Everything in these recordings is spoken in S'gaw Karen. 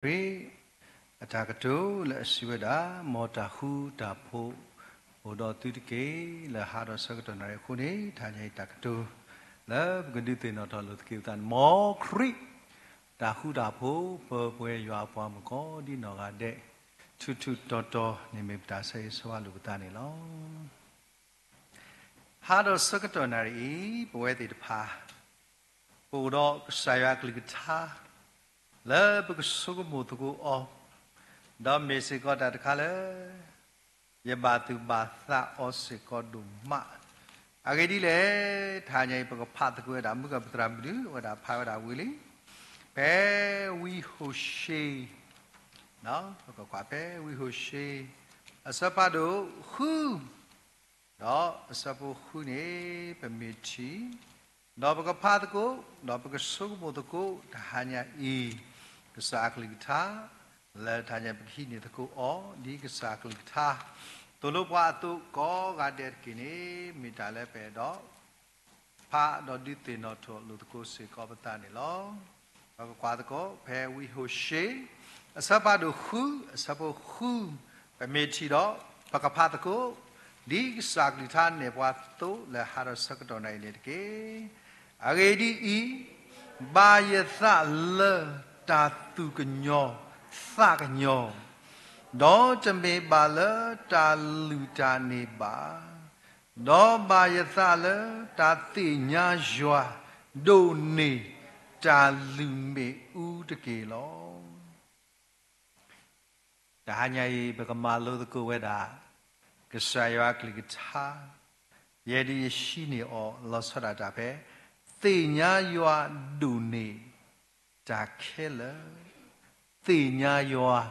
ခရံာ်အတၢ်ကတိၤလၢအစံးဝဲဒၣ်, မ်တၢ်ဃူတၢ်ဖိးအိၣ်ဒီးသုတက့ၢ်. လၢဟါဒီးဆၢကတီၢ်နၣ်ရံၣ်အဃိန့ၣ်, တဟါညါအံၤတၢ်ကတိၤ လၢပကဒုးသ့ၣ်နီၣ်ထီၣ်လိာ်သကိးပသးန့ၣ်, မ်ခရံာ်တၢ်ဃူတၢ်ဖိး ပပှဲၤယွၤအပှၤမုၣ်ကီၤဒံနီၢ်ဂၤဒဲး ထူးထူးတီၤတီၤန့ၣ် မ့ၢ်ပတၢ်ဆၢဂ့ၤဆၢဝါလိာ်ပသးန့ၣ်လီၤ. ဟါဒီးဆၢကတီၢ်နၣ်ရံၣ်အံၤ, ပဝဲသ့ၣ်တဖၣ် ပအိၣ်ဒီးကစၢ်ယွၤအကလုၢ်ကထါ လၢပကဆိကမိၣ်သကိးအီၤ, ဒီးမ့ၢ်စ့ၢ်ကီးတၢ်တခါလၢ ယဘၣ်သူၣ်ဘၣ်သးအီၤစ့ၢ်ကီးဒိၣ်မး. အဂ့ၢ်ဒ်လဲၣ်, တဟါညါအံၤ ပကဖးသကိးဝဲဒၣ် မုၢ်ကပသရၣ်မုၣ်ဒုး အဝဲဒၣ်ဖးဝဲဒၣ်ဝံၤလံ, ဖဲဝံဟိၤၡ့ ပကကွၢ်ဖဲဝံဟိၤၡ့ အဆၢဖးဒိၣ်ဃု, ဒီးအဆၢဖိဃုန့ၣ် ပမ့ၢ်ထံၣ်, ဒီးပကဖးသကိး, ဒီးပကဆိကမိၣ်သကိး တဟါညါအံၤ ကစၢ်အကလုၢ်ကထါ, လၢတဟါညါပကဟံးန့ၢ်သကိးအီၤ ဒ်ကစၢ်အကလုၢ်ကထါ သိၣ်လိပှၤအသိးကိးဂၤဒဲးတက့ၢ်န့ၣ် မ့ၢ်တၢ်လၢပအဲၣ်ဒိး ဖးဒီးဒုးသ့ၣ်နီၣ်ထီၣ်လိာ်သကိးစ့ၢ်ကီးပသးန့ၣ်လီၤ. ပကကွၢ်သကိးဖဲဝံဟိၤၡ့ အဆၢဖးဒိၣ်ဃု အဆၢဖိဃု, ပမ့ၢ်ထံၣ်ဒီး ပကဖးသကိး ဒ်ကစၢ်ကလုၢ်ကထါနဲၣ်ပှၤသိးလၢဟါဒီးဆၢကတီၢ်နၣ်ရံၣ်န့ၣ်တက့ၢ်. အဂ့ၢ်ဒ်အံၤ, ဘၣ်ယသးလၢတၢ်သူၣ်ကညီၤသးကညီၤ, ဒီးတမ့ၢ်ဘၣ်လၢတၢ်လုၢ်တၢ်န့ၢ်ဘၣ်, ဒီးဘၣ်ယသးလၢတၢ်သ့ၣ်ညါယွၤဒိၣ်န့ၢ်တၢ်လုၢ်မ့ၣ်အူတက့ၢ်လီၤ. တဟါညါအံၤ ပကမၤလိသကိးဝဲဒၣ် ကစၢ်ယွၤအကလုၢ်ကထါ, ယဲဒၣ်ယဟံးန့ၢ်အီၤလီၤဆီဒၣ်တၢ်ဖဲ သ့ၣ်ညါယွၤဒိၣ်န့ၢ်တၢ်ခဲလၢာ်, သ့ၣ်ညါယွၤ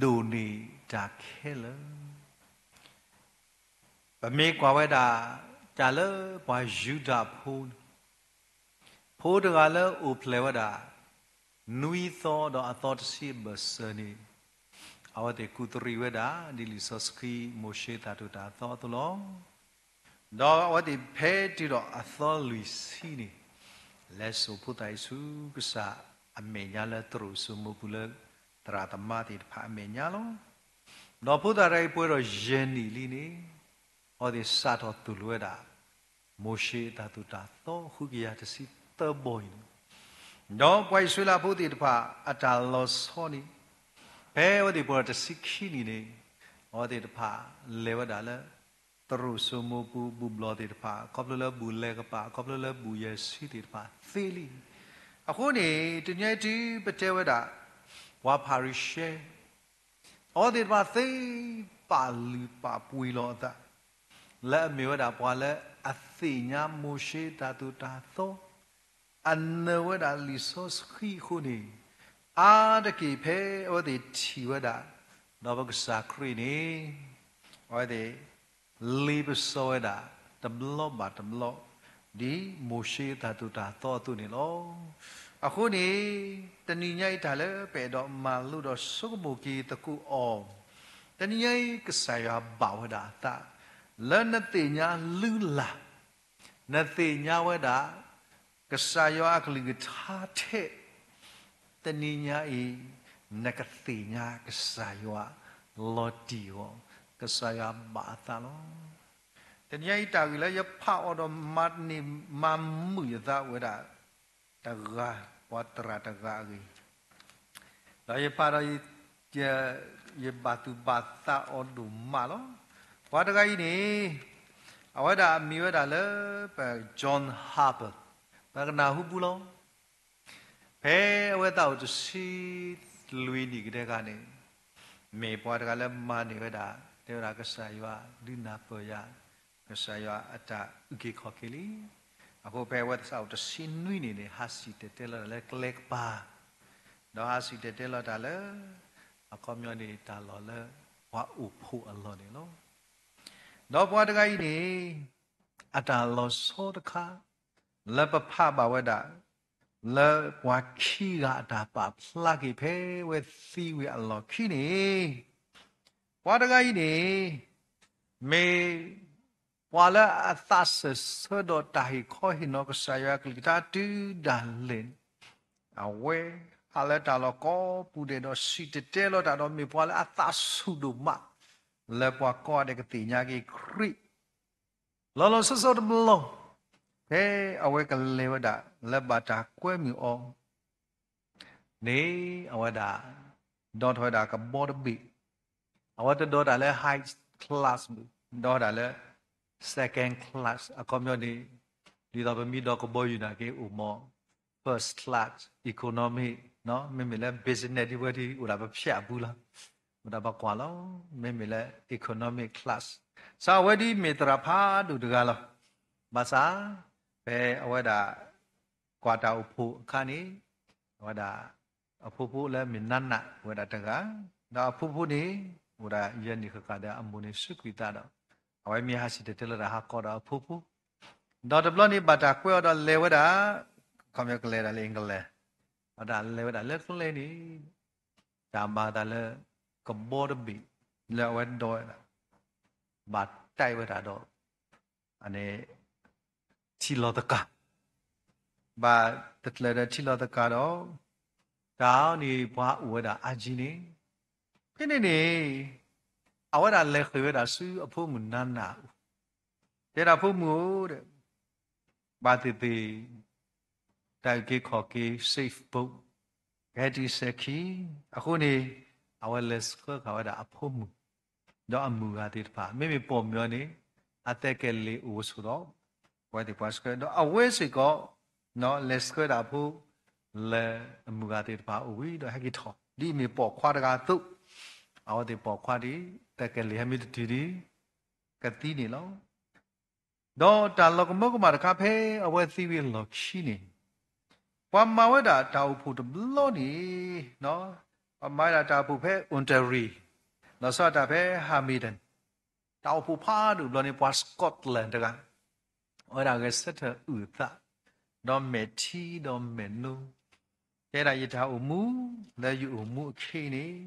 ဒိၣ်န့ၢ်တၢ်ခဲလၢာ်. ပမ့ၢ်ကွၢ်ဝဲဒၣ် တၢ်လၢပှၤယူဒၤဖိန့ၣ်, ဖိတဂၤလၢအိၣ်ဖျဲၣ်ဝဲဒၣ် နွံသီဒီးအသီတဆံအဘၢၣ်စၢၤန့ၣ်, အဝဲသ့ၣ်ကူၣ်သရံးဝဲဒၣ် ဒ်လံာ်စီဆှံ မိၤၡ့အတၢ်သိၣ်တၢ်သီအသိးလီၤ. ဒီးအဝဲသ့ၣ်ဖဲတုၤဒီးအသီလွံၢ်ဆံန့ၣ်, လဲၤစိာ်ဖိသၣ်အံၤဆူ ကစၢ်အမဲာ်ညါလၢသရိာ်စိမိပူၤလၢ သရၣ်သမါသ့ၣ်တဖၣ်အမဲာ်ညါလီၤ. ဒီးဖိသၣ်တဂၤအံၤပှဲၤဒီးယဲၢ်နံၣ်လံန့ၣ်, အဝဲသ့ၣ်စးထီၣ်သိၣ်လိဝဲဒၣ် မိၤၡ့အတၢ်သိၣ်တၢ်သီ ဃုကယၤတဆံသၢဘီအံၤန့ၣ်, ဒီးပှၤအံၣ်စရ့လးဖိသ့ၣ်တဖၣ်အတၢ်လီၤဆီန့ၣ်, ဖဲအဝဲသ့ၣ်ပှဲၤဒီးတဆံခံနံၣ်န့ၣ်, အဝဲသ့ၣ်တဖၣ်လဲၤဝဲဒၣ်လၢ သရိာ်စိမိပူၤ ဘူၣ်ဘျီၣ်သ့ၣ်တဖၣ် ခီဖျိလၢဘူၣ်လဲၤကပၤ ခီဖျိလၢဘူၣ်ယဲၢ်ဆံသ့ၣ်တဖၣ်သ့လံ. အဃိန့ၣ် တနံၤအံၤတုၤပတဲဝဲဒၣ် ပှၤဖၤရံၤၡဲ အဝဲသ့ၣ်တဖၣ်သ့ ပာ်လုၢ်ပာ်ပှ့ၤလီၤအသး လၢအမ့ၢ်ဝဲဒၣ်ပှၤလၢအသ့ၣ်ညါမိၤၡ့တၢ်သိၣ်တၢ်သီ အနၢၤဝဲဒၣ်လံာ်စီဆှံအဃိန့ၣ်, အါတက့ၢ်ဖဲအဝဲသ့ၣ်ထံၣ်ဝဲဒၣ် ဒီးပကစၢ်ခရံာ်န့ၣ်, အဝဲသ့ၣ် လ့ပစီဝဲဒၣ် တဘျီဘၣ်တဘျီ ဒ်မိၤၡ့တၢ်သိၣ်တၢ်သီအသိးန့ၣ်လီၤ. အဃိန့ၣ် တနံၤညါအံၤတၢ်လၢပအဲၣ်ဒိးမၤလိဒီးဆိကမိၣ်က့ၤသကိးအီၤ, တနံၤညါအံၤ ကစၢ်ယွၤဘၣ်ဝဲဒၣ်အသး လၢနသ့ၣ်ညါလုၢ်လၢ် နသ့ၣ်ညါဝဲဒၣ် ကစၢ်ယွၤအကလုၢ်ကထါထဲ တနံၤညါအံၤ နကသ့ၣ်ညါကစၢ်ယွၤလီၤတံၢ်အဂီၢ် ကစၢ်ယွၤဘၣ်အသးလီၤ. တနံၤညါအံၤတၢ်ဂ့ၢ်လၢယဖးအီၤဒီးမၤန့ၢ်မၤမုာ်ယသးဝဲဒၣ် တဂၤ ပှၤသရၣ်တဂၤအဂ့ၢ် ဒီးယဖးဒီး ယဘၣ်သူၣ်ဘၣ်သးအီၤဒိၣ်မးလီၤ. ပှၤတဂၤအံၤန့ၣ် အဝဲဒၣ်အမံၤဝဲဒၣ်လၢ ပ John Harper ပကနၢ်ဟူပူၤလီၤ. ဖဲအဝဲသးအိၣ်တဆံလွံၢ်နံၣ်ကတည်းကန့ၣ် မ့ၢ်ပှၤတဂၤလၢမၤန့ၢ်ဝဲဒၣ် တဲဝဲဒၣ်ကစၢ်ယွၤဒုးနၢ်ပၢၢ်ယၤ ကစၢ်ယွၤအတၢ်အုၣ်က့ၤခီၣ်က့ၤလံ. အဃိဖဲအဝဲသးအိၣ်တဆံနွံနံၣ်န့ၣ် ဟးစံၣ်တဲၤတဲလီၤတၢ်လၢကျဲကပၤ ဒီးဟးစံၣ်တဲၤတဲလီၤတၢ်လၢ အခီပညီန့ၣ် တၢ်လီၢ်လၢပှၤအိၣ်ဖှိၣ်အလီၢ်န့ၣ်လီၤ. ဒီးပှၤတဂၤအံၤန့ၣ် အတၢ်လီၤဆီတခါ လၢပဖးဘၣ်ဝဲဒၣ် လၢပှၤခံဂၤအတၢ်ပာ်ဖျါက့ၤဖဲအဝဲသံဝံၤအလီၢ်ခံန့ၣ် ပှၤတဂၤအံၤန့ၣ် မ့ၢ်ပှၤလၢအသးစၢၢ်ဆၢဒီးတၢ်ဟ့ၣ်ခီဟ့ၣ်နီၤကစၢ်ယွၤအကလုၢ်ကထါတုၤဒၣ်လဲာ်န့ၣ် အဝဲ အါလၢတၢ်လီၢ်ကိးပူၤဒဲးဒီး စံၣ်တဲၤတဲလီၤတၢ်ဒီး မ့ၢ်ပှၤလၢအသးဆူၣ်ဒိၣ်မး လၢပှၤကိးဂၤဒဲးကသ့ၣ်ညါက့ၤခရံာ် လီၤလီၤဆီဆီတဘျီ, ဖဲအဝဲကလဲၤဝဲဒၣ်လၢဘၣ်တၢ်ကွဲမုာ်အီၤန့ၣ် အဝဲဒၣ် ဒီထီၣ်ဝဲဒၣ်ကဘီတဘ့ၣ်, အဝဲတဒီတၢ်လၢ high class ဘၣ်, ဒီတၢ်လၢ second class အခီပညီန့ၣ်, ဒ်သိးပမ့ၢ်ဒီကဘီယူၤနာ်က့ အိၣ်မး first class, economy, မ့မ့ၢ်လၢ business ဒ်ဝဲဒ် အိၣ်ဒၣ်ပဖျဲးအပူၤလီၤ. အိၣ်ဒၣ်ပကွၢ်လီၤ, မ့မ့ၢ်လၢ economic class, စးအဝဲဒ်မ့ၢ်သရၣ်ဖးဒိၣ်တဂၤလီၤ. ဘၣ်ဆၣ် ဖဲအဝဲဒၣ် ကွၢ်တၢ်အိၣ်ဖှိၣ်အခါန့ၣ်, အဝဲဒၣ် အဖိဖိလၢမ့ၢ်နါနၢ် အိၣ်ဝဲဒၣ်တဂၤ, ဒီးအဖိဖိန့ၣ် အိၣ်ဒၣ်ယဲၢ်နံၣ်ဃၣ်ဃၣ်ဒီးအမိၢ်န့ၣ်စူးကွံာ်သးဒီး အဝဲမ့ၢ်ဟးစံၣ်တဲၤတဲလီၤတၢ်ဟးကိးဒီးအဖိဖိ, ဒီးတဘျီန့ၣ် ဘၣ်တၢ်ကွဲအီၤဒီးလဲၤဝဲဒၣ်, ခီပညီကလဲၤဒၣ်လၢ England, အဝဲဒၣ်လဲၤဝဲဒၣ်လၢကျဲန့ၣ်, တၢ်ဘၣ်သးလၢ ကဘီတဘ့ၣ် လၢအဝဲဒီဝဲဒၣ် ဘၣ်တၢ်ဝဲဒၣ်ဒီး အန့ၣ် ထံလီၤသကၤ, ဘၣ်တကျၢၤဒီးထံလီၤသကၤဒီး တၢ်န့ၣ်ပှၤအိၣ်ဝဲဒၣ်အါကံန့ၣ်, ဖဲန့ၣ်န့ၣ် အဝဲဒၣ်လဲၤဃ့ၢ်ဝဲဒၣ်ဆူအဖိမုၣ်နါနၢ်အအိၣ်, တဲဒၣ်ဖိမုၣ်ဧၢ, ဘၣ်သ့ၣ်သ့ၣ် တၢ်အုၣ်က့ၤခီၣ်က့ၤ safe boat ကဟဲတုၤစဲၤခံ, အဃိန့ၣ် အဝဲလဲၤဆှၢဃာ်ဝဲဒၣ်အဖိမုၣ် ဒီးအမုၢ်ဂၤသ့ၣ်တဖၣ် မ့မ့ၢ်ပိာ်မုၣ်အီၤန့ၣ် အသဲကဲၤလ့ၤအိၣ်ဆိးဒီး ပဝဲသ့ၣ်ပှၤဆှၢ ဒီးအဝဲစ့ၢ်ကီး လဲၤဆှၢဒၣ်အဖိ လၢအမုၢ်ဂၤသ့ၣ်တဖၣ်အိၣ်ဝံၤဒီးဟဲက့ၤထီၣ် ဒ်အမ့ၢ်ပိာ်ခွါတဂၤအသိး, အဝဲသ့ၣ်ပိာ်ခွါဒ် သဲကဲၤလ့ၤဟဲမ့ၢ်တတုၤဒီး ကသံန့ၣ်လီၤ. ဒီးတၢ်လီၤကမၢကမၣ်တခါဖဲအဝဲသံဝံၤအလီၢ်ခံန့ၣ်, ပှၤမၤဝဲဒၣ်တၢ်အိၣ်ဖှိၣ်တဘျီန့ၣ်, ပှၤမၤဝဲဒၣ်တၢ်အိၣ်ဖှိၣ်ဖဲ Otahuhu, ဒီးဆီတၢ်ဖဲ Hamilton, တၢ်အိၣ်ဖှိၣ်ဖးဒိၣ်တဘျီန့ၣ် ပှၤ Scotland တဂၤ အဝဲဒၣ်ဂဲၤဆၢထၢၣ်အုၣ်အသး, ဒီးမဲာ်ထံဒီးမဲာ်နိ, တဲဒၣ်ယတၢ်အိၣ်မူ လၢယအိၣ်မူအခ့န့ၣ်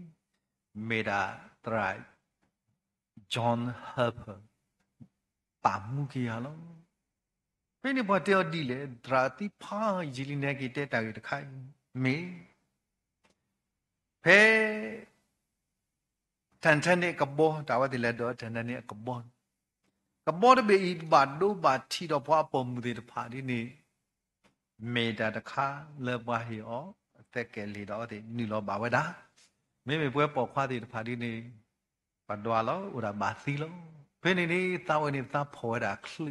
မ့ၢ်ဒၣ်သရၣ် John Harper ပာ်မူက့ၤယၤလီၤ. ဖဲန့ၣ်ပှၤတဲအီၤဒ်လဲၣ်, သရၣ်သံဖးယံာ်လံ နဟဲက့ၤတဲတၢ်ဂ့ၢ်တခါအံၤ, မ့ၢ် ဖဲ Titanic ကဘီ တၢ်ဝဲသ့ၣ်လဲၤဒိး Titanic အကဘီ, ကဘီတဘ့ၣ်အံၤ ဘၣ်ဒိဘၣ်ထံးဒီးပှၤအပိာ်မုၣ်သ့ၣ်တဖၣ်ဒ်န့ၣ်, မ့ၢ်တၢ်တခါလၢပှၤဟ့ၣ်အီၤ အသဲကဲၤလ့ၤဒီးအဝဲသ့ၣ်နုာ်လီၤဘၣ်ဝဲဒၣ်, မ့မ့ၢ်ပဝဲပိာ်ခွါသ့ၣ်တဖၣ်ဒ်န့ၣ် ပှၤဒွးလီၤ အိၣ်ဒၣ်ဘၣ်သံလီၤ. ဖဲန့ၣ်န့ၣ် သးဝဲန့ၣ်သးဖီၣ်ဝဲဒၣ်ချံ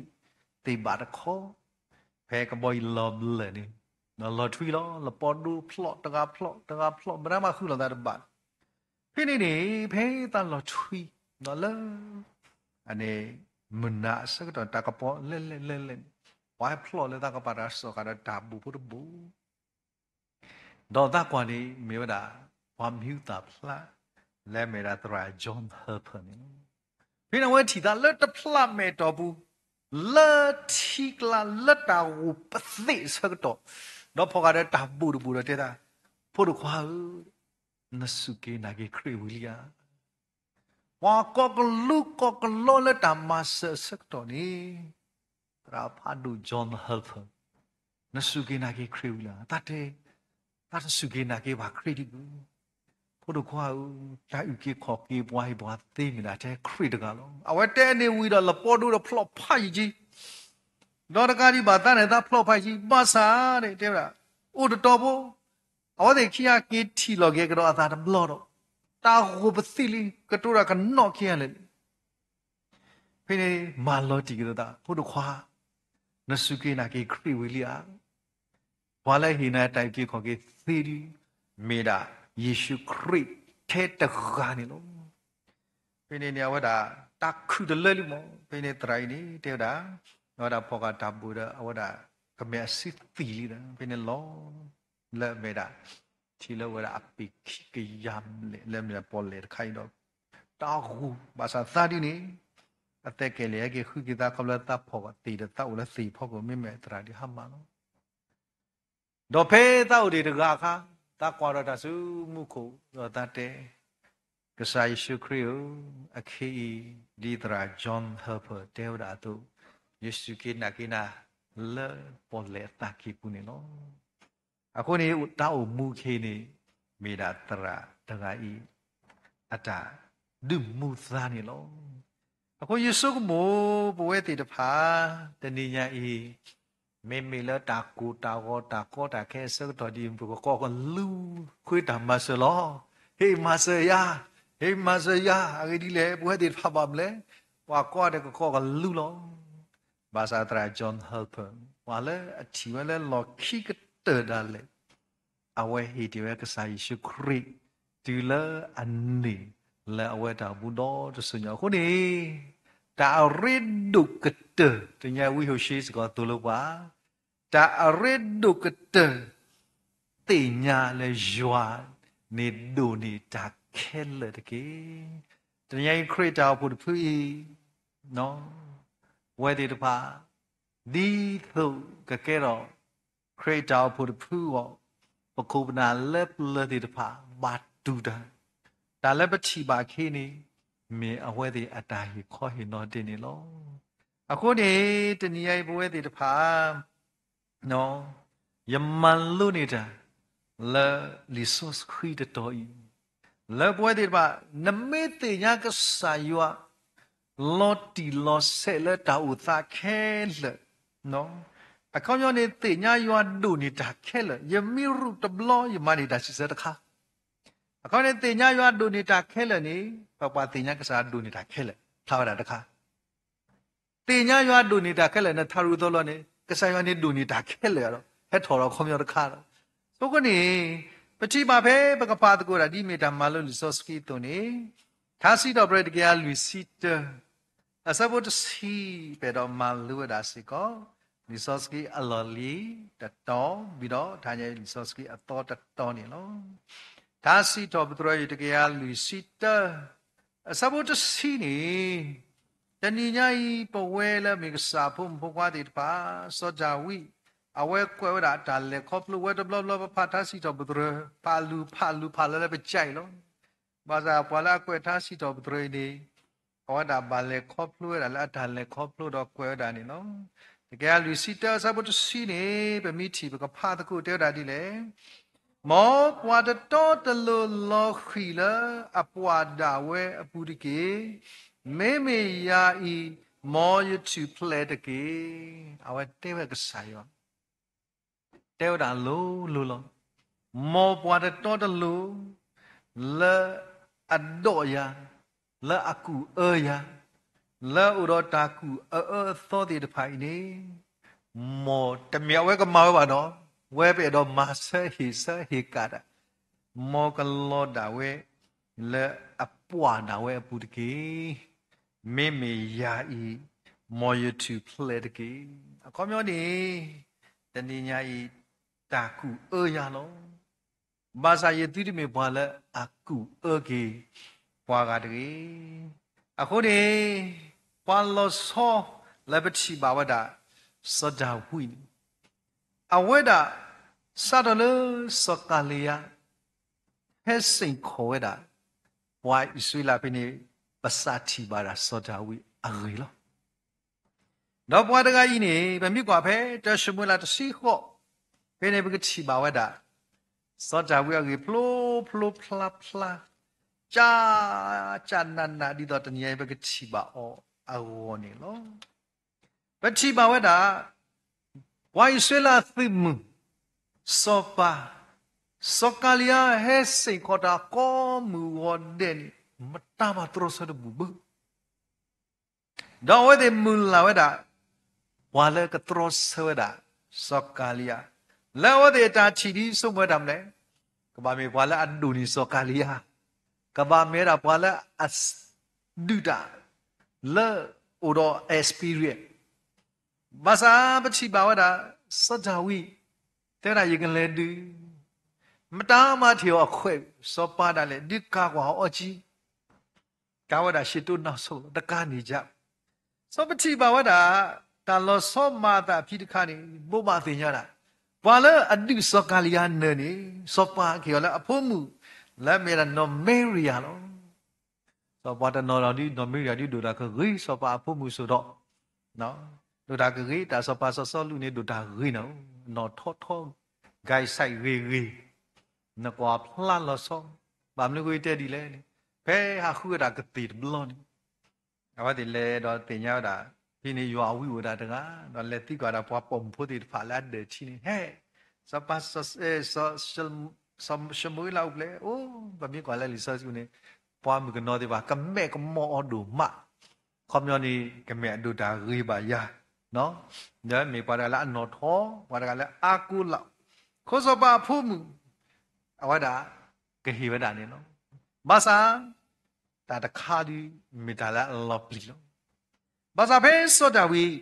သ့ၣ်ဘၣ်တခီ, ဖဲကဘီအံၤလီၤဘျၢၣ်န့ၣ်, လီၤထွံလီၤ လပီဒိဖျီၣ်တဂၤဖျီၣ်တဂၤဖျီၣ် မတၤမးဃုလိာ်သးတဘၣ်. ဖဲန့ၣ်န့ၣ် ဖဲသးလီၤထွံဒီးလၢ အန့ၣ် မုၢ်နၤအဆၢကတီၢ် တၢ်ကပီၤလဲၣ်လဲၣ်လဲၣ်လဲၣ်န့ၣ်, ပှၤဟဲဖျီၣ်လၢသးကပၤတၢ်စီၣ်ဃာ်ဒီးတၢ်ဘိၣ်ဖိတဘိၣ် ဒီးသးကွၢ်န့ၣ် မ့ၢ်ဝဲဒၣ် ပှၤမံၤဟူသၣ်ဖျါ လၢအမ့ၢ်ဒၣ်သရၣ် John Harper န့ၣ်လီၤ. ဖဲန့ၣ်အဝဲထံၣ်သးလၢတဖျးမဲာ်တီၢ်ပူၤ လၢထံကျါလၢတၢ်ဂိၢ်ပသ့ၣ်အဆၢကတီၢ်, ဒီးဖီၣ်ဃာ်ဒီးတၢ်ဘိၣ်တဘိၣ်ဒီးတဲသး, ဖိဒိၣ်ခွါဧၢ, နစူၢ်က့ၤနာ်က့ၤခရံာ်ဝံၤလံဧါ. ပှၤကိးကလူးကိးကလီလၢတၢ်မၤစၢၤအဆၢကတီၢ်န့ၣ်, သရၣ်ဖးဒိၣ် John Harper, နစူၢ်က့ၤနာ်က့ၤခရံာ်ဝံၤလံဧါ. တၢ်တဲ, တၢ်တစူၢ်က့ၤနာ်က့ၤဘၣ်ခရံာ်ဒံးဘၣ်. ဖိဒိၣ်ခွါဧၢ, တၢ်အုၣ်က့ၤခီၣ်က့ၤပှၤဟ့ၣ်ပှၤသ့မ့ၢ်ဒၣ်ထဲခရံာ်တဂၤလီၤ. အဝဲတဲန့ၣ်ဝံၤဒီးလပီဒိဒီးဖျီၣ်ဖးယံာ်က့ၤ, ဒီးတကးဒံးဘၣ်သးန့ၣ် သးဖျီၣ်ဖးယံာ်က့ၤ ဘၣ်ဆၣ်န့ၣ် တဲဝဲဒၣ်, အိၣ်တတီၤဖိ အဝဲသ့ၣ်ခံဂၤက့ၤထံၣ်လီၤက့ၤကဒီးအသးတဘျီဒီး, တၢ်ဂိၢ်ပသ့ၣ်လံ ကတိၤတၢ်ကနီၣ်ခံဂၤလၢာ်လံ. ဖဲန့ၣ်မၤလီၤတံၢ်က့ၤသး, ဖိဒိၣ်ခွါ, နစူၢ်က့ၤနာ်က့ၤခရံာ်ဝံၤလံဧါ. ပှၤလၢဟ့ၣ်နၤတၢ်အုၣ်က့ၤခီၣ်က့ၤသ့ဒုး မ့ၢ်ဒၣ်ယ့ၣ်ၡူးခရံာ်ထဲတဂၤန့ၣ်လီၤ. ဖဲန့ၣ်န့ၣ် အဝဲဒၣ်တၢ်ခုၣ်တလၢလံမး. ဖဲန့ၣ်သရၣ်အံၤန့ၣ် တဲဝဲဒၣ်, အဝဲဒၣ်ဖီၣ်ဃာ်တၢ်ဘိၣ်ဒီး အဝဲဒၣ်ကမဲာ်အစုသံၣ်လံဒီး ဖဲန့ၣ်လီၤ လၢအမ့ၢ်ဒၣ် ထံလၢဝဲဒၣ်အပ့ၤခံကယၤဘျဲၣ် လၢအမ့ၢ်ဒၣ်ပီၣ်လဲၣ်တခါအံၤဒီး တၢ်ဂိၢ်ဘၣ်ဆၣ်သးဒ်န့ၣ် အသဲကဲၤလ့ၤဟဲက့ၤဃုက့ၤသး ခီဖျိသးဖီၣ်သ့ၣ်ဒီးသးအိၣ်လၢသ့ၣ်ဖီခိၣ် မ့မ့ၢ်သရၣ်ဒုးဟါမၢ်လီၤ. ဒီးဖဲသးအိၣ်ဒံးတဂၤအခါ သးကွၢ်ဒီးတၢ်ဆူမူခိၣ် ဒီးသးတဲ, ကစၢ်ယ့ၣ်ၡူးခရံာ်ဧၢ, အခဲအံၤ ဒ်သရၣ် John Harper တဲဝဲဒၣ်အသိး, ယစူၢ်က့ၤနာ်က့ၤနၤ လၢပီၣ်လဲၣ်အသးကံၢ်ပူၤန့ၣ်လီၤ. အဃိန့ၣ် တၢ်အိၣ်မူခဲအံၤန့ၣ် မ့ၢ်ဒၣ်သရၣ်တဂၤအံၤ အတၢ်ဒုးမူသါန့ၣ်လီၤ. အဃိယဆိကမိၣ် ပဝဲသ့ၣ်တဖၣ် တနံၤညါအံၤ မ့မ့ၢ်လၢတၢ်ကိၢ်တၢ်ဂီၤ တၢ်ကီတၢ်ခဲအဆၢကတီၢ်ဒ်အံၤ ပကကိးကလူၤဃ့တၢ်မၤစၢၤလီၤ. ဟ့ၣ်မၤစၢၤယၤ, ဟ့ၣ်မၤစၢၤယၤ, အဂ့ၢ်ဒ်လဲၣ် ပဝဲသ့ၣ်တဖၣ်ဘၣ်မနုၤလဲၣ်, ပှၤကိးဂၤဒဲးကကိးကလူၤလီၤ. ဘၣ်ဆၣ်သရၣ် John Harper ပှၤလၢအထံၣ်ဝဲလၢလီၢ်ခံကတၢၢ်ဒၣ်လဲာ် အဝဲဟ့ၣ်တ့ၢ်ဝဲကစၢ်ယ့ၣ်ၡူးခရံာ် တုၤလၢအန့ၢ်လၢအဝဲတၢ်အိၣ်မူဒီတစိၤညါအဃိန့ၣ်, တၢ်အရ့ဒိၣ်ကတၢၢ် တနံၤညါအံၤ ဝံဟိၤၡ့စ့ၢ်ကီးသိၣ်လိပှၤ, တၢ်အရ့ဒိၣ်ကတၢၢ် သ့ၣ်ညါလၢယွၤန့ၣ်ဒိၣ်န့ၢ်တၢ်ခဲလၢာ်တက့ၢ်. တနံၤညါအံၤ ခရံာ်တၢ်အိၣ်ဖှိၣ်တဖုအံၤ ပဝဲသ့ၣ်တဖၣ် ဒ်သိးကကဲထီၣ် ခရံာ်တၢ်အိၣ်ဖှိၣ်တဖုအဂီၢ်, ပခိၣ်ပနၢ်လၢပျၢၤသ့ၣ်တဖၣ် ဘၣ်တူၢ်တၢ်, တၢ်လၢပထံၣ်ဘၣ်ခဲအံၤန့ၣ် မ့ၢ်အဝဲသ့ၣ်အတၢ်ဟ့ၣ်ခီဟ့ၣ်နီၤဒဲးန့ၣ်လီၤ. အဃိန့ၣ် တနံၤညါအံၤ ပဝဲသ့ၣ်တဖၣ် ယမၤလိန့ၢ်တၢ် လၢလံာ်စီဆှံတတီၤအံၤ လၢပဝဲသ့ၣ်တဖၣ် နမ့ၢ်သ့ၣ်ညါကစၢ်ယွၤ လီၤတံၢ်လီၤဆဲးလၢတၢ်အိၣ်သးခဲလၢာ်, အခီပညီန့ၣ် သ့ၣ်ညါယွၤဒိၣ်န့ၢ်တၢ်ခဲလၢာ်, ယမ့ၢ်ရူၢ်တဘျီ ယမၤန့ၢ်တၢ်စံးဆၢတခါ, အခီပညီန့ၣ် သ့ၣ်ညါယွၤဒိၣ်န့ၢ်တၢ်ခဲလၢာ်န့ၣ် ပပှၤသ့ၣ်ညါကစၢ်ယွၤဒိၣ်န့ၢ်တၢ်ခဲလၢာ် ဖျါဝဲဒၣ်တခါ သ့ၣ်ညါယွၤဒိၣ်န့ၢ်တၢ်ခဲလၢာ် နထးရူၢ်သီလီၤန့ၣ် ကစၢ်ယွၤန့ၣ်ဒိၣ်န့ၢ်တၢ်ခဲလၢာ်ဒီး ဟဲထီၣ်ဒီးအခီပညီတခါလီၤ. အဃိန့ၣ် ပထံၣ်ဘၣ်ဖဲပကဖးသကိးတၢ် ဒ်မ့ၢ်တၢ်မၤလိလံာ်စီဆှံအသိးန့ၣ်, ထါစံးထီၣ်ပတြၢၤတကယၤလွံၢ်ဆံတၢ အဆၢဖိတဆံ ပအဲၣ်ဒိးမၤလိဝဲဒၣ်စ့ၢ်ကီး လံာ်စီဆှံအလီၢ်လံၤတတီၤ ဝံၤဒီးတနံၤညါအံၤ လံာ်စီဆှံအသီတတီၤန့ၣ်လီၤ. ထါစံးထီၣ်ပတြၢၤတကယၤလွံၢ်ဆံတၢ အဆၢဖိတဆံန့ၣ်, တနံၤညါအံၤ ပဝဲလၢအမ့ၢ်ကစၢ်အဖိမုၣ်ဖိခွါသ့ၣ်တဖၣ် စီၤဒၤဝံး အဝဲကွဲးဝဲဒၣ်အတၢ်လဲၤခီဖျိဝဲတဘျီဘျီ ပဖးထါစံးထီၣ်ပတြၢၤ ဖးအလုၢ်ဖးအလုၢ်ဖးလၢလၢပကစၢ်အံၤလီၤ. ဘၣ်ဆၣ်ပှၤလၢအကွဲးထါစံးထီၣ်ပတြၢၤအံၤန့ၣ် အဝဲဒၣ်ဘၣ်လဲၤခီဖျိဝဲဒၣ်လၢအတၢ်လဲၤခီဖျိဒီးကွဲးဝဲဒၣ်န့ၣ်လီၤ. တကယၤလွံၢ်ဆံတၢ အဆၢဖိတဆံန့ၣ် ပမ့ၢ်ထံၣ်ပကဖးသကိးတဲဝဲဒၣ်ဒ်လဲၣ်, မ်ပှၤတတီတလိၤလီၤဃံၤလၢအပှၢ်ဒၣ်ဝဲအပူၤတက့ၢ်. မ့မ့ၢ်ယၤအံၤ မ်ယထူၣ်ဖျဲးတက့ၢ်. အဝဲတဲဝဲကစၢ်ယွၤ တဲဝဲဒၣ်လိၤလိၤလီၤ. မ်ပှၤတတီတလိၤ လၢအဒိးယၤ, လၢအကူၣ်အၢယၤ, လၢအအိၣ်ဒီးတၢ်ကူၣ်အၢအၢအသီသ့ၣ်တဖၣ်အံၤန့ၣ်, မ်တမ့ၢ်အဝဲကမၤဝဲဘၣ်နီၤ, ဝဲပအဲၣ်ဒိးမၤဆၢဟ့ၣ်ဆၢဟ့ၣ်ကၣ်တၢ်, မ်ကလီၤဒၣ်ဝဲ လၢအပှၢ်ဒၣ်ဝဲအပူၤတက့ၢ်. မ့မ့ၢ်ယၤအံၤ မ်ယထူၣ်ဖျဲးတက့ၢ်. အခီပညီန့ၣ် တနံၤညါအံၤ တၢ်ကူၣ်အၢယၤလီၤ. ဘၣ်ဆၣ်ယသုတမ့ၢ်ပှၤလၢအကူၣ်အၢက့ၤ ပှၤဂၤတဂ့ၤ. အဃိန့ၣ် ပှၤလီၤဆီလၢပထံၣ်ဘၣ်ဝဲဒၣ် စီၤဒၤဝံးန့ၣ် အဝဲဒၣ် စးထီၣ်လၢစီၤကၤလံယါ ဟဲစ့ၢ်ကီးဝဲဒၣ် ပှၤအံၣ်စရ့လးဖဲန့ၣ် ပစးထံၣ်ဘၣ်ဒၣ်စီၤဒၤဝံးအဂ့ၢ်လီၤ. ဒီးပှၤတဂၤအံၤန့ၣ် ပမ့ၢ်ကွၢ်ဖဲတၢၡမူၤအ့လးတဆံဃိး ဖဲန့ၣ်ပကထံၣ်ဘၣ်ဝဲဒၣ် စီၤဒၤဝံးအဂ့ၢ်ဖျိဖျိဖျါဖျါ ကၢ်ကၢ်နးနးဒ်သိးတနံၤအံၤပကထံၣ်ဘၣ်အီၤအဂီၢ်န့ၣ်လီၤ. ပထံၣ်ဘၣ်ဝဲဒၣ် ပှၤအံၣ်စရ့လးသုးမုၢ် စီၤပၤ စီၤကၤလံယါဟဲစ့ၢ်ကီးတၢ်ကိးမုၢ်ဂီၤဒဲးန့ၣ် မတၤမၤတြီဆၢတဘူၣ်ဘၣ် ဒီးအဝဲသ့ၣ်မုၢ်လၢ်ဝဲဒၣ် ပှၤလၢကတြီဆၢဝဲဒၣ် စီၤကၤလံယါ, လၢအဝဲသ့ၣ်အတၢ်ထံၣ်ဒ်ဆိကမိၣ်ဝဲဒၣ်မနုၤလဲၣ်, ကဘၣ်မ့ၢ်ပှၤလၢအဒိၣ်န့ၢ်စီၤကၤလံယါ, ကဘၣ်မ့ၢ်ဝဲဒၣ်ပှၤလၢအဒုးတၢ် လၢအိၣ်ဒီး experience ဘၣ်ဆၣ်ပထံၣ်ဘၣ်ဝဲဒၣ် စီၤဒၤဝံး တဲဝဲဒၣ် ယကလဲၤဒုး, မတၤမၤထံၣ်အီၤအခွဲး, စီၤပၤဒၣ်လဲာ် ဒုးကၤကွၢ်အီၤအီကံ ကၤဝဲဒၣ်ရှ့တိၢ်နီၢ်ဆိး တကးန့ၣ်ယါ, စီၤပထံၣ်ဘၣ်ဝဲဒၣ် တၢ်လီၤဆီမၤအသးဖံးတခါန့ၣ် ဘိးဘၣ်သ့ၣ်ညါဒၣ် ပှၤလၢအဒုးစီၤကၤလံယါနၢၤန့ၣ် စီၤပၤက့ၤအီၤလၢအဖိမုၣ် လၢအမ့ၢ်ဒၣ်နီၢ်မ့ရံယၤလီၤ. စီၤပၤတနီၤဒီးဒ်နီၢ်မ့ရံယၤဒ်ဒိၣ်တၢ်ကဂ့ၤ စီၤပၤအဖိမုၣ်စိၤဒီး ဒိၣ်တၢ်ကဂ့ၤ တၢ်စီၤပၤစီၤစီလူးန့ၣ် ဒိၣ်တၢ်ဂ့ၤနၤဧိၤ နီၢ်ထီထီ ကဲစဲးဂ့ၤဂ့ၤ, နကွၢ်ဖျါလီၤဆီ, ဘၣ်မနုၤအဃိတဲဒ်လဲၣ်န့ၣ်, ဖဲဟးဃုဝဲဒၣ်ကသ့ၣ်တဘျီန့ၣ် အဝဲသ့ၣ်လဲၤဒီးသ့ၣ်ညါဝဲဒၣ်, ဖဲန့ၣ်ယွၤအဝံအိၣ်ဒၣ်တဂၤ, ဒီးလဲၤသံကွၢ်ဒၣ်ပှၤပိာ်မုၣ်ဖိသ့ၣ်တဖၣ်လၢအဒၢးထံန့ၣ်, ဟဲ, စီၤပၤစီၤ, စီၤ, စီၤၡမူၤအ့လးအိၣ်ဖျဲၣ်, အိ, ပမ့ၢ်ကွၢ်လၢလံာ်စီဆှံပူၤန့ၣ်, ပှၤမုၣ်ကနီၤသ့ၣ်တဖၣ် ကမဲၣ်ကမီၣ်အီၤဒိၣ်မး, ခီပညီန့ၣ် ကမ့ၢ်အဒိၣ်တၢ်ဂ့ၤဘၣ်ယၤ, ဒီးမ့ၢ်ပှၤတဂၤလၢအနီၣ်ထိး, ပှၤတဂၤလၢအါကိလး, ခိစီၤပၤအဖိမုၣ်, အဝဲဒၣ်ကဟ့ၣ်ဝဲဒၣ်န့ၣ်လီၤ. ဘၣ်ဆၣ် တၢ်တခါဒုးမ့ၢ်တၢ်လၢအလီၤပျံၤလီၤ. ဘၣ်ဆၣ်ဖဲစီၤဒၤဝံး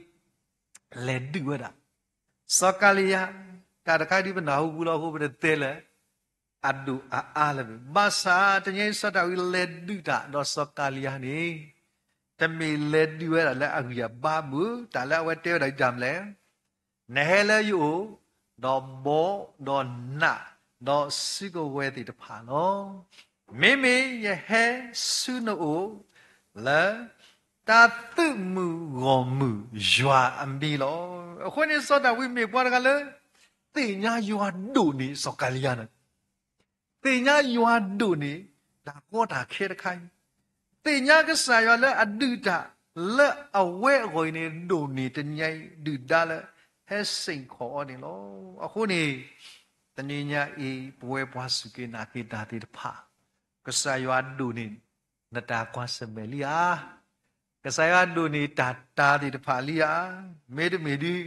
လဲၤဒုးဝဲဒၣ် စီၤကၤလံယၤ, တၢ်တခါဒုးပနၢ်ဟူပူၤလီၤအဃိ ပတတဲလၢ အဒိၣ်အအါလၢၤဘၣ်. ဘၣ်ဆၣ်တနံၤအံၤ စီၤဒၤဝံးလဲၤဒုးတၢ်ဒီးစီၤကၤလံယၤန့ၣ်, တမ့ၢ်လဲၤဒုးဝဲဒၣ်လၢအဂံၢ်အဘါဘၣ်, တၢ်လၢအဝဲတဲဝဲဒၣ်ဒ်တၢ်မနုၤလဲၣ်, နဟဲလၢယအိၣ်, ဒီးဘီ, ဒီးနး, ဒီးစုကဝဲၤသ့ၣ်တဖၣ်လီၤ. မ့မ့ၢ်ယဟဲဆူနအိၣ် လၢ တၢ်သုးမုၢ်ဂီၢ်မုၢ်ယွၤအမံၤလီၤ. အဃိန့ၣ် စီၤဒၤဝံးမ့ၢ်ပှၤတဂၤလၢ သ့ၣ်ညါယွၤဒိၣ်န့ၢ်စီၤကၤလံယၤန့ၣ်, သ့ၣ်ညါယွၤဒိၣ်န့ၢ် တၢ်ကီတၢ်ခဲတခါအံၤ, သ့ၣ်ညါကစၢ်ယွၤလၢအဒုးတၢ်လၢအဝဲအဂီၢ်အံၤန့ၣ် ဒိၣ်န့ၢ်တနံၤအံၤ ဒုၣ်ဒါလၢဟဲစိာ်ခီၣ်အီၤန့ၣ်လီၤ. အဃိန့ၣ် တနံၤညါအံၤ ပဝဲပှၤစူၢ်က့ၤနာ်က့ၤတၢ်သ့ၣ်တဖၣ်, ကစၢ်ယွၤဒိၣ်န့ၢ် နတၢ်ကွၢ်ဆၢၣ်မဲာ်လံဧါ. ကစၢ်ယွၤဒိၣ်န့ၢ်တၢ်တၢ်သ့ၣ်တဖၣ်လံဧါ. မ့တမ့ၢ်ဒုး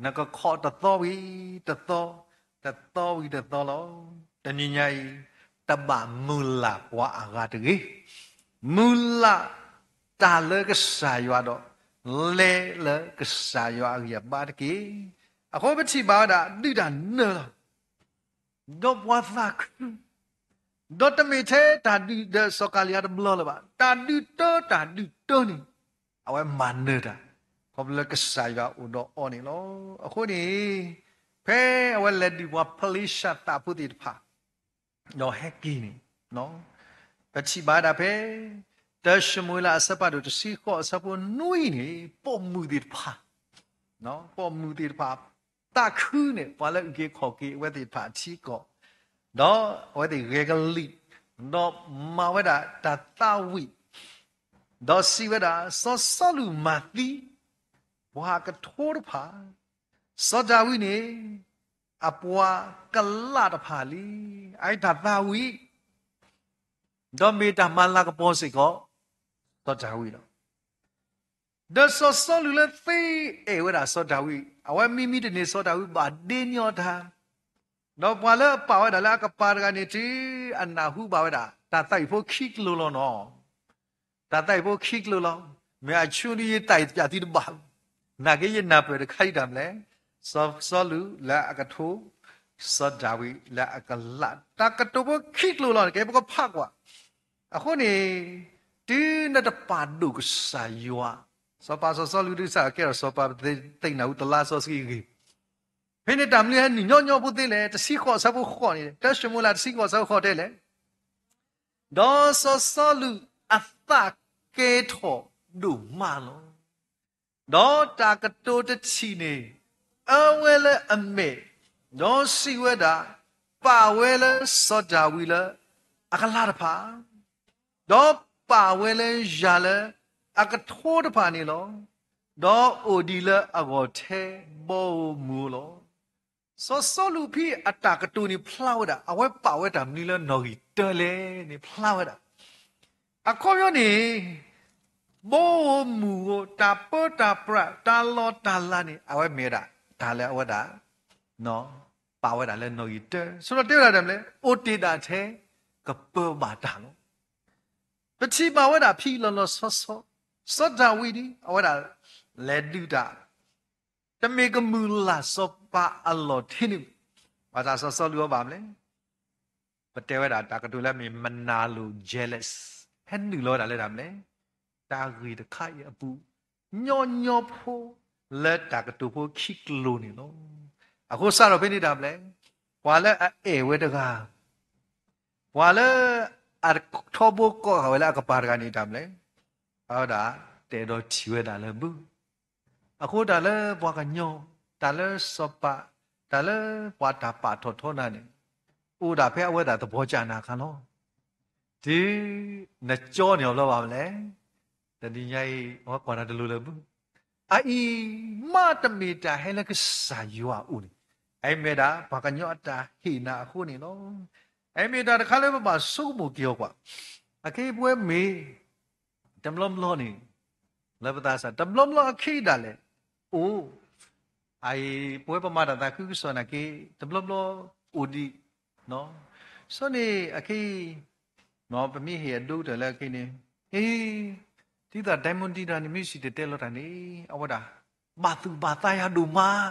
နကခီၣ်တသီဝံၤတသီ, တသီဝံၤတသီလီၤ. တနံၤညါအံၤ တဘၣ်မုၢ်လၢ်ပှၤအဂၤတဂ့ၤ. မုၢ်လၢ်တၢ်လၢကစၢ်ယွၤဒီး လဲၤလၢကစၢ်ယွၤအဂံၢ်အဘါတက့ၢ်. အဃိပထံၣ်ဘၣ်ဝဲဒၣ် ဒုၣ်တၢ်နၢၤလီၤ ဒီးပှၤသးခု, ဒီးတမ့ၢ်ထဲတၢ်ဒုးဒီးစီၤကၤလံယၤတဘျီလၢၤဘၣ်. တၢ်ဒုးတၢတၢ်ဒုးတၢန့ၣ် အဝဲမၤနၢၤတၢ် ခီဖျိလၢကစၢ်ယွၤအိၣ်ဒီးအီၤန့ၣ်လီၤ. အဃိန့ၣ် ဖဲအဝဲလဲၤဒုးပှၤဖလ့ၡၤသးဖိသ့ၣ်တဖၣ် ဒီးဟဲက့ၤန့ၣ် ပထံၣ်ဘၣ်ဝဲဒၣ်ဖဲ တၢၡမူၤအ့လးအဆၢဖးဒိၣ်တဆံဃိးအဆၢဖိနွံန့ၣ် ပိာ်မုၣ်သ့ၣ်တဖၣ် ပိာ်မုၣ်သ့ၣ်တဖၣ် သးခုန့ၣ် ပှၤလၢအုၣ်က့ၤခီၣ်က့ၤအဝဲသ့ၣ်တဖၣ်အထံအကီၢ်, ဒီးအဝဲသ့ၣ်ဂဲၤကလံၣ်, ဒီးမၤဝဲဒၣ်တၢ်သးဝံၣ်, ဒီးစံးဝဲဒၣ် စီၤစီလူးမၤသံ ပှၤအကထိတဖၣ်, စီၤဒၤဝံးန့ၣ် အပှၤကလးတဖၣ်လံ. အအံၤတၢ်သးဝံၣ် ဒီးမ့ၢ်တၢ်မၤလၤကပီၤစ့ၢ်ကီး စီၤဒၤဝံးလီၤ. ဒီးစီၤစီလူးလၢသ့အဲၣ်ဝဲဒၣ်စီၤဒၤဝံး, အဝဲမံမံတန့ၢ်စီၤဒၤဝံးဘၣ်ဒ့န့ၢ်အီၤတၢ်, ဒီးပှၤလၢအပာ်ဝဲဒၣ်လၢအကပၤတဂၤန့ၣ် တုၤအနၢ်ဟူဘၣ်ဝဲဒၣ် တၢ်သးဝံၣ်ဖိခံကျိၤလီၤနီၤ. တၢ်သးဝံၣ်ဖိခံကျိၤလီၤ. မ့ၢ်အဆူန့ၣ်ယတၢ်အံၤတပျးသုတဘၣ်, နာ်က့ယနၢ်ပၢၢ်တခါအံၤတၢ်မနုၤလဲၣ်, စီၤစီလူးလၢအကထိ, စီၤဒၤဝံးလၢအကလး, တၢ်ကတိၤဖိခံကျိၤလီၤန့ၣ် ကဲပကဖးကွၢ်. အဃိန့ၣ် တုၤနတပာ်ဒိၣ်ကစၢ်ယွၤ, စီၤပၤစီၤစီလူးဒုးစၢ်ကဲထီၣ်စီၤပၤ ပသ့ၣ်ညါအူတလါစီဆှံဂ့ၤ ဖဲန့ၣ်တၢ်မနုၤဟဲနုာ်ညီညီဖိသ့လဲၣ်, တဆံဃိးအဆၢဖိဃိးန့ၣ်, တၢၡမူၤအ့လးတဆံဃိးအဆၢဖိဃိးတဲလဲၣ်, ဒီးစီၤစီလူးအသးကဲထီၣ်ဒိၣ်မးလီၤ. ဒီးတၢ်ကတိၤတထံၣ်န့ၣ် အၢဝဲလၢအမဲာ်, ဒီးစံးဝဲဒၣ်, ပာ်ဝဲလၢစီၤဒၤဝံးလၢအကလးတဖၣ် ဒီးပာ်ဝဲလၢယၤလၢအကထိတဖၣ်န့ၣ်လီၤ. ဒီးအိၣ်ဒံးလၢအဂီၢ်ထဲဘီဧိၤမုၢ်ဧိၤလီၤ. စီၤစီလူးဖဲအတၢ်ကတိၤန့ၣ်ဖျါဝဲဒၣ် အဝဲပာ်ဝဲတၢ်မနုၤလၢနီၣ်ဂံၢ်တၢလဲၣ်န့ၣ်ဖျါဝဲဒၣ်. အခီပညီန့ၣ် ဘီဧိၤမုၢ်ဧိၤ တၢ်ပၢတၢ်ပြး တၢ်လီၢ်တၢ်လၤန့ၣ် အဝဲမ့ၢ်ဝဲဒၣ် တၢ်လၢအဝဲဒၣ် ပာ်ဝဲဒၣ်လၢနီၣ်ဂံၢ်တၢ, ဆိဒီးတဲဝဲဒၣ်တၢ်မနုၤလဲၣ်, အိၣ်တ့ၢ်ဒၣ်ထဲကပၢဘၣ်တၢ်လီၤ. ပထံၣ်ဘၣ်ဝဲဒၣ်ဖဲလီၤလီၤဆီဆီ, စီၤဒၤဝံးဒ်အဝဲဒၣ်လဲၤဒုးတၢ်, တမ့ၢ်ကမုၢ်လၢ်စီၤပၤအလီၢ်ထဲန့ၣ်, ဘၣ်ဆၣ်စီၤစီလူးအီၤဘၣ်မနုၤလဲၣ်, ပတဲဝဲဒၣ်တၢ်ကတိၤလၢအမ့ၢ်မနၤလိာ် jealous, ဟဲနုာ်လီၤဝဲဒၣ်လၢတၢ်မနုၤလဲၣ်, တၢ်ဂ့ၢ်တခါအံၤအပူၤ, ညီညီဖိလၢတၢ်ကတိၤဖိခံကျိၤန့ၣ်လီၤ. အဃိစးထီၣ်ဖဲန့ၣ်တၢ်မနုၤလဲၣ်, ပှၤလၢအအဲၣ်ဝဲတဂၤ ပှၤလၢအထီဘိကိးဃာ်ဝဲလၢအကပၤတဂၤန့ၣ်တၢ်မနုၤလဲၣ်, အဝဲဒၣ်တဲဒီးထံၣ်ဝဲဒၣ်လၢဘု, အဃိတၢ်လၢပှၤကညီ, တၢ်လၢစီၤပၤ တၢ်လၢပှၤတၢ်ပာ်ထီၣ်ထီနၤန့ၣ် အိၣ်ဒၣ်ဖဲအဝဲဒၣ်သပှၢ်ကၢ်နၤအခါလီၤ. တုၤနကၠီန့ၢ်အီၤဘျီဘၣ်မလဲၣ်. တနံၤညါအံၤ အဝဲကွၢ်တၢ်တလိၤလၢၤဘၣ်. အအံၤမ့တမ့ၢ်တၢ်ဟဲလၢကစၢ်ယွၤအအိၣ်န့ၣ်, အအံၤမ့ၢ်ဒၣ်ပှၤကညီအတၢ်ဟ့ၣ်နၤအဃိန့ၣ်လီၤ. အအံၤမ့ၢ်တၢ်တခါလၢပဘၣ်ဆိကမိၣ်က့ၤအီၤကွၢ်. အခဲအံၤပဝဲမ့ၢ် တဘျီဘျီန့ၣ် လၢပသးစၢ် တဘျီဘျီအခ့ဒၣ်လဲာ် အိၣ် အအံၤ ပဝဲပမၤတၢ်သးခုကစီၣ်နာ်က့ တဘျီဘျီအိၣ်ဒံး, ဆိန့ၣ်အခဲအံၤ ပမ့ၢ်ဟ့ၣ်အဒိကတၢၢ်လၢအခဲအံၤန့ၣ် အ့ ဒ်သိး Diamond ဒံတဂၤန့ၣ် မ့ၢ်စံၣ်တဲၤတဲလီၤတၢ်န့ၣ် အဝဲဒၣ် ဘၣ်သူၣ်ဘၣ်သးယၤဒိၣ်မး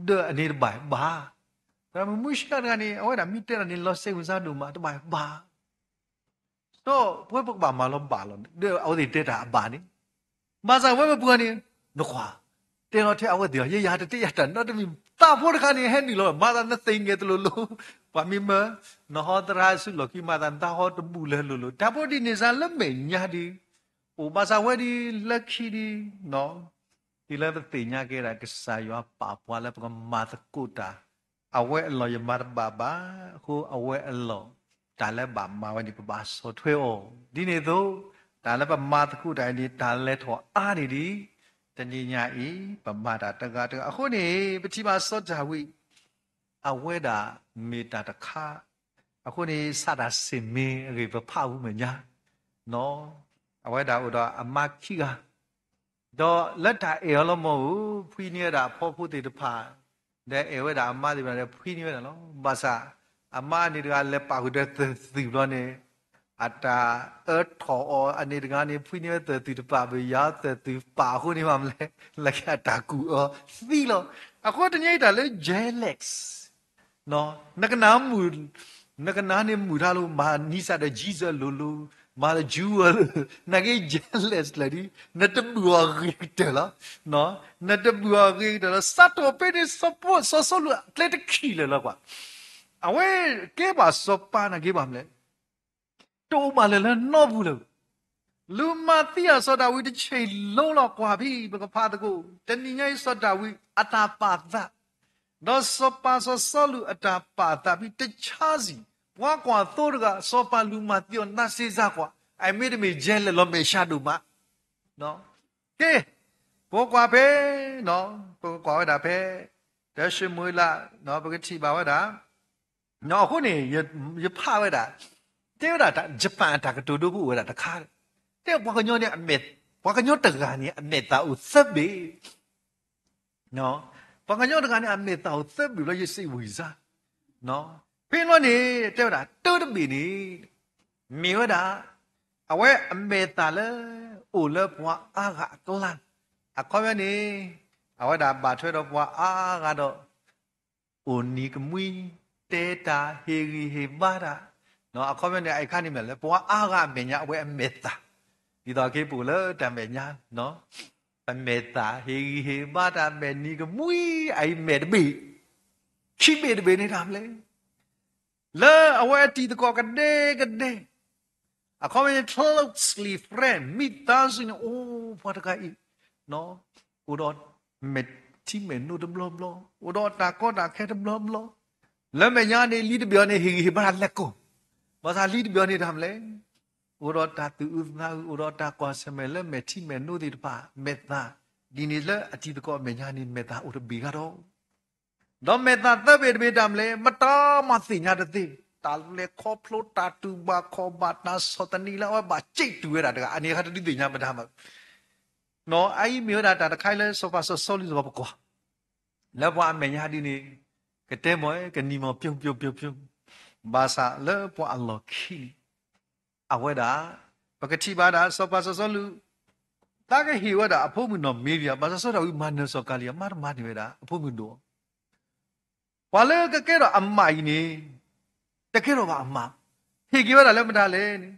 ဒီးအန့ၣ်တဘၣ်ဘၣ်. သရၣ်မုၣ်မုၢ်ဆှးတဂၤန့ၣ် အဝဲဒၣ်မ့ၢ်တဲတၢ်န့ၣ် လီၤစဲးဝံၤစါဒိၣ်မး တဘၣ်ဘၣ်. ဒီးပဝဲပကဘၣ်မၤလီၤဘၣ်လီၤ ဒီးအဝဲသ့ၣ်တဲတၢ်အဘၣ်န့ၣ်, ဘၣ်ဆၣ်ဝဲပပှၤန့ၣ် နကွၢ် တဲလီၤထဲအဝဲသ့ၣ်အီၤ ယဲယၤတတဲယၤတၢ်နီတမံၤ သးဖိတခါန့ၣ် ဟဲနုာ်လီၤ မၤသးနသ့ၣ်ညါတလိၤလိၤ, ပှၤမ့ၢ်မၢ နဟီသရၣ်ဆူလီၢ်ခံ မၤသးနသးဟီတဘူၣ်လၢလိၤလိၤ တၢ်ဖိဒ်န့ၣ်စ့ၢ်လၢမဲာ်ညါဒ် အိၣ်ဘၣ်ဆၣ်ဝဲဒ်လၢခံဒ် တုၤလၢပသ့ၣ်ညါက့ၤဒၣ် ကစၢ်ယွၤပာ်ပှၤလၢပကမၤသကိးတၢ်, အဝဲအလီၢ်ယမၤတဘၣ်ဘၣ်, အဃိအဝဲအလီၢ် တၢ်လၢဘၣ်မၤဝဲန့ၣ် ပဘၣ်ဆီၣ်ထွဲအီၤ, ဒ်န့ၣ်အသိး တၢ်လၢပမၤသကိးတၢ်အံၤန့ၣ် တၢ်လဲၤထီၣ်အါန့ၢ်ဒံး, တနံၤညါအံၤ ပမၤတၢ်တဂၤတဂၤအဃိန့ၣ် ပထံၣ်ဘၣ်စီၤဒၤဝံး အဝဲဒၣ်မ့ၢ်တၢ်တခါ, အဃိန့ၣ် စးတၢ်ဆ့ၣ်မ့ၢ်အဂ့ၢ်ပဖးဝံၤမဲာ်ညါ, အဝဲဒၣ်အိၣ်ဒီးအမါခံဂၤ, ဒီးလၢတၢ်အဲၣ်အီၤလီၤမၢ်ဧိၤ ဖှံန့ၢ်ဝဲဒၣ်အဖီဖိသ့ၣ်တဖၣ်, ဒီးအဲၣ်ဝဲဒၣ်အမါသ့ၣ်တဖၣ်ဒီးဖှံန့ၢ်ဝဲဒၣ်လီၤ. ဘၣ်ဆၣ် အမါန့ၣ်တဂၤလဲၤပာ်ဃုာ်ဒီးသၢၣ်သုးဘျီန့ၣ် အတၢ်အၢထီၣ်အီၤအန့ၣ်တဂၤန့ၣ် ဖှံန့ၢ်ဝဲသၢၣ်သုးတပာ်ဘၣ် ယၤသၢၣ်သုးပာ်အဃိန့ၣ်ဘၣ်မလဲၣ်, လၢခံအတၢ်ကူၣ်အီၤသံလီၤ. အဃိတနံၤအံၤတၢ်လၢ jealous နကနၣ်မုာ်, နကနၣ်န့ၣ်မုာ်တၢ်လိၤ မၤနံစၢ်ဒီး Jesus လိၤလိၤ, မၤလၢ Jew ဝဲလၢ, နာ်က့ jealous လၢာ်ဒ် နတဘုၣ်အီၤဂ့ၤကတၢၢ်လီၤ. နတဘုၣ်အီၤဂ့ၤကတၢၢ်လီၤ. စးထီၣ်ဖဲန့ၣ် စီၤပီ စီၤစီလူးအကျဲတခံးလၢာ်လီၤကွၢ်. အဝဲကဲဘၣ်စီၤပၤနာ်က့ဘၣ်မလဲၣ် တအိၣ်ဘၣ်လၢၤလၢနီပူၤလၢၤ. လူၤမၤသံအီၤစီၤဒၤဝံးတဆံးလိၤလီၤကွၢ်ဖံ ပကဖးသကိး တနံၤညါအံၤ စီၤဒၤဝံးအတၢ်ပာ်သး, ဒီးစီၤပၤစီၤစီလူးအတၢ်ပာ်သးဖံတဆါစံၣ်, ပှၤကွၢ်သိတဂၤ စီၤပၤလူၤမၤသံအီၤ နၤစ့စါကွၢ်, အမ့တမ့ၢ် jealous လီၤမဲာ်ဆှးဒိၣ်မး. ကဲ, ပကွၢ်ဖဲ, ပကကွၢ်ဝဲဒၣ်ဖဲ တၢၡမူၤအ့လး, ပကထံၣ်ဘၣ်ဝဲဒၣ် အဃိန့ၣ် ယဖးဝဲဒၣ်, တဲဝဲဒၣ် Japan အတၢ်ကတိၤဒိဖိအိၣ်ဝဲဒၣ်တခါ, တဲပှၤကညီန့ၣ် ပှၤကညီတဂၤန့ၣ် အမဲာ်သၣ်အိၣ်သၢဘ့ၣ်, ပှၤကညီတဂၤန့ၣ် အမဲာ်သၣ်အိၣ်သၢဘ့ၣ်ဘျီ ယစံးဝံၤစါ, ဖဲန့ၣ်န့ၣ် တဲဝဲဒၣ် တၢတဘ့ၣ်န့ၣ် မ့ၢ်ဝဲဒၣ် အဝဲအမဲာ်သၣ်လၢ အိၣ်လၢပှၤအါဂၤအကျါ, အခီပညီန့ၣ် အဝဲဒၣ်ဘၣ်ထွဲဒီးပှၤအါဂၤဒီး အိၣ်နံၤကမှံ, တဲတၢ်, ဟ့ၣ်ဂံၢ်ဟ့ၣ်ဘါတၢ်, အခီပညီန့ၣ် အခါန့ၣ်မ့ၢ်လၢ ပှၤအါဂၤအမဲာ်ညါ အဝဲအမဲာ်သၣ်, ဒ်သိးက့ပအိၣ်လၢတၢ်မဲာ်ညါ, အမဲာ်သၣ်ဟ့ၣ်ဂံၢ်ဟ့ၣ်ဘါတၢ် မဲာ်နံၤကမှံ, အအံၤမဲာ်တဘ့ၣ်, ခံဘ့ၣ်တဘ့ၣ်န့ၣ်တၢ်မလဲၣ် လၢအဝဲအတံၤသကိးကဒဲကဒဲ, အခီပညီ closely friend မိသားစုန့ၣ် အိၣ်ပှၤတဂၤအံၤ အိၣ်ဒီးမဲာ်ထံမဲာ်နိတဘျီဘျီ, အိၣ်ဒီးတၢ်ကီတၢ်ခဲတဘျီဘျီ, လၢမဲာ်ညါန့ၣ် လံတဘျီန့ၣ် ဟ့ၣ်ဂံၢ်ဟ့ၣ်ဘါတၢ်လဲၤကိၢ်, ဘၣ်ဆၣ်လံတဘျီန့ၣ်တၢ်မလဲၣ်, အိၣ်ဒီးတၢ်သူၣ်အုးသးအုး, အိၣ်ဒီးတၢ်ကွၢ်ဆၢၣ်မဲာ်လၢမဲာ်ထံမဲာ်နိသ့ၣ်တဖၣ်, မဲာ်သၣ်, ဒ်န့ၣ်လၢအတံၤသကိးအမဲာ်ညါန့ၣ် မဲာ်သၣ်အိၣ်တဘ့ၣ်ဂၤဒီး ဒီးမဲာ်သၣ်သၢဘ့ၣ်တဘ့ၣ်တၢ်မလဲၣ်, မတၤမၤသ့ၣ်ညါတသ့, တၢ်လဲၤခီဖျိတၢ်တူၢ်ဘၣ်ခီၣ်ဘၣ် တၢ်ဆီၣ်သနံးလၢအဝဲဘၣ်စံးတုၤဝဲဒၣ်တဂၤ အန့ၣ်အခါတဒုးသ့ၣ်ညါမတၤမး, အအံၤမ့ၢ်ဝဲဒၣ်တၢ်တခါလၢစီၤပၤစီၤစီလူးစီၤပၤပကွၢ်, လၢပှၤအမဲာ်ညါဒ်န့ၣ်, ကတဲမီၢ် ကနံၤမီၢ် ပၠိပၠိပၠိပၠိ, ဘၣ်ဆၣ်လၢပှၤအလီၢ်ခံန့ၣ် အဝဲဒၣ် ပကထံၣ်ဘၣ်ဒၣ် စီၤပၤစီၤစီလူး သးကဟ့ၣ်ဝဲဒၣ်အဖိမုၣ်နီၢ်မ့ရံယၤ, ဘၣ်ဆၣ်စီၤဒၤဝံးမၤနၢၤစီၤကၤလံယၤ မၤတမၤန့ၢ်ဝဲဒၣ် အဖိမုၣ်ဒိၣ်အီၤ, ပှၤလၢကကဲထီၣ်အမးအံၤန့ၣ် တကဲထီၣ်ဘၣ်အမး, ဟ့ၣ်က့ၤဝဲဒၣ်လၢမတၤလဲၣ်န့ၣ်,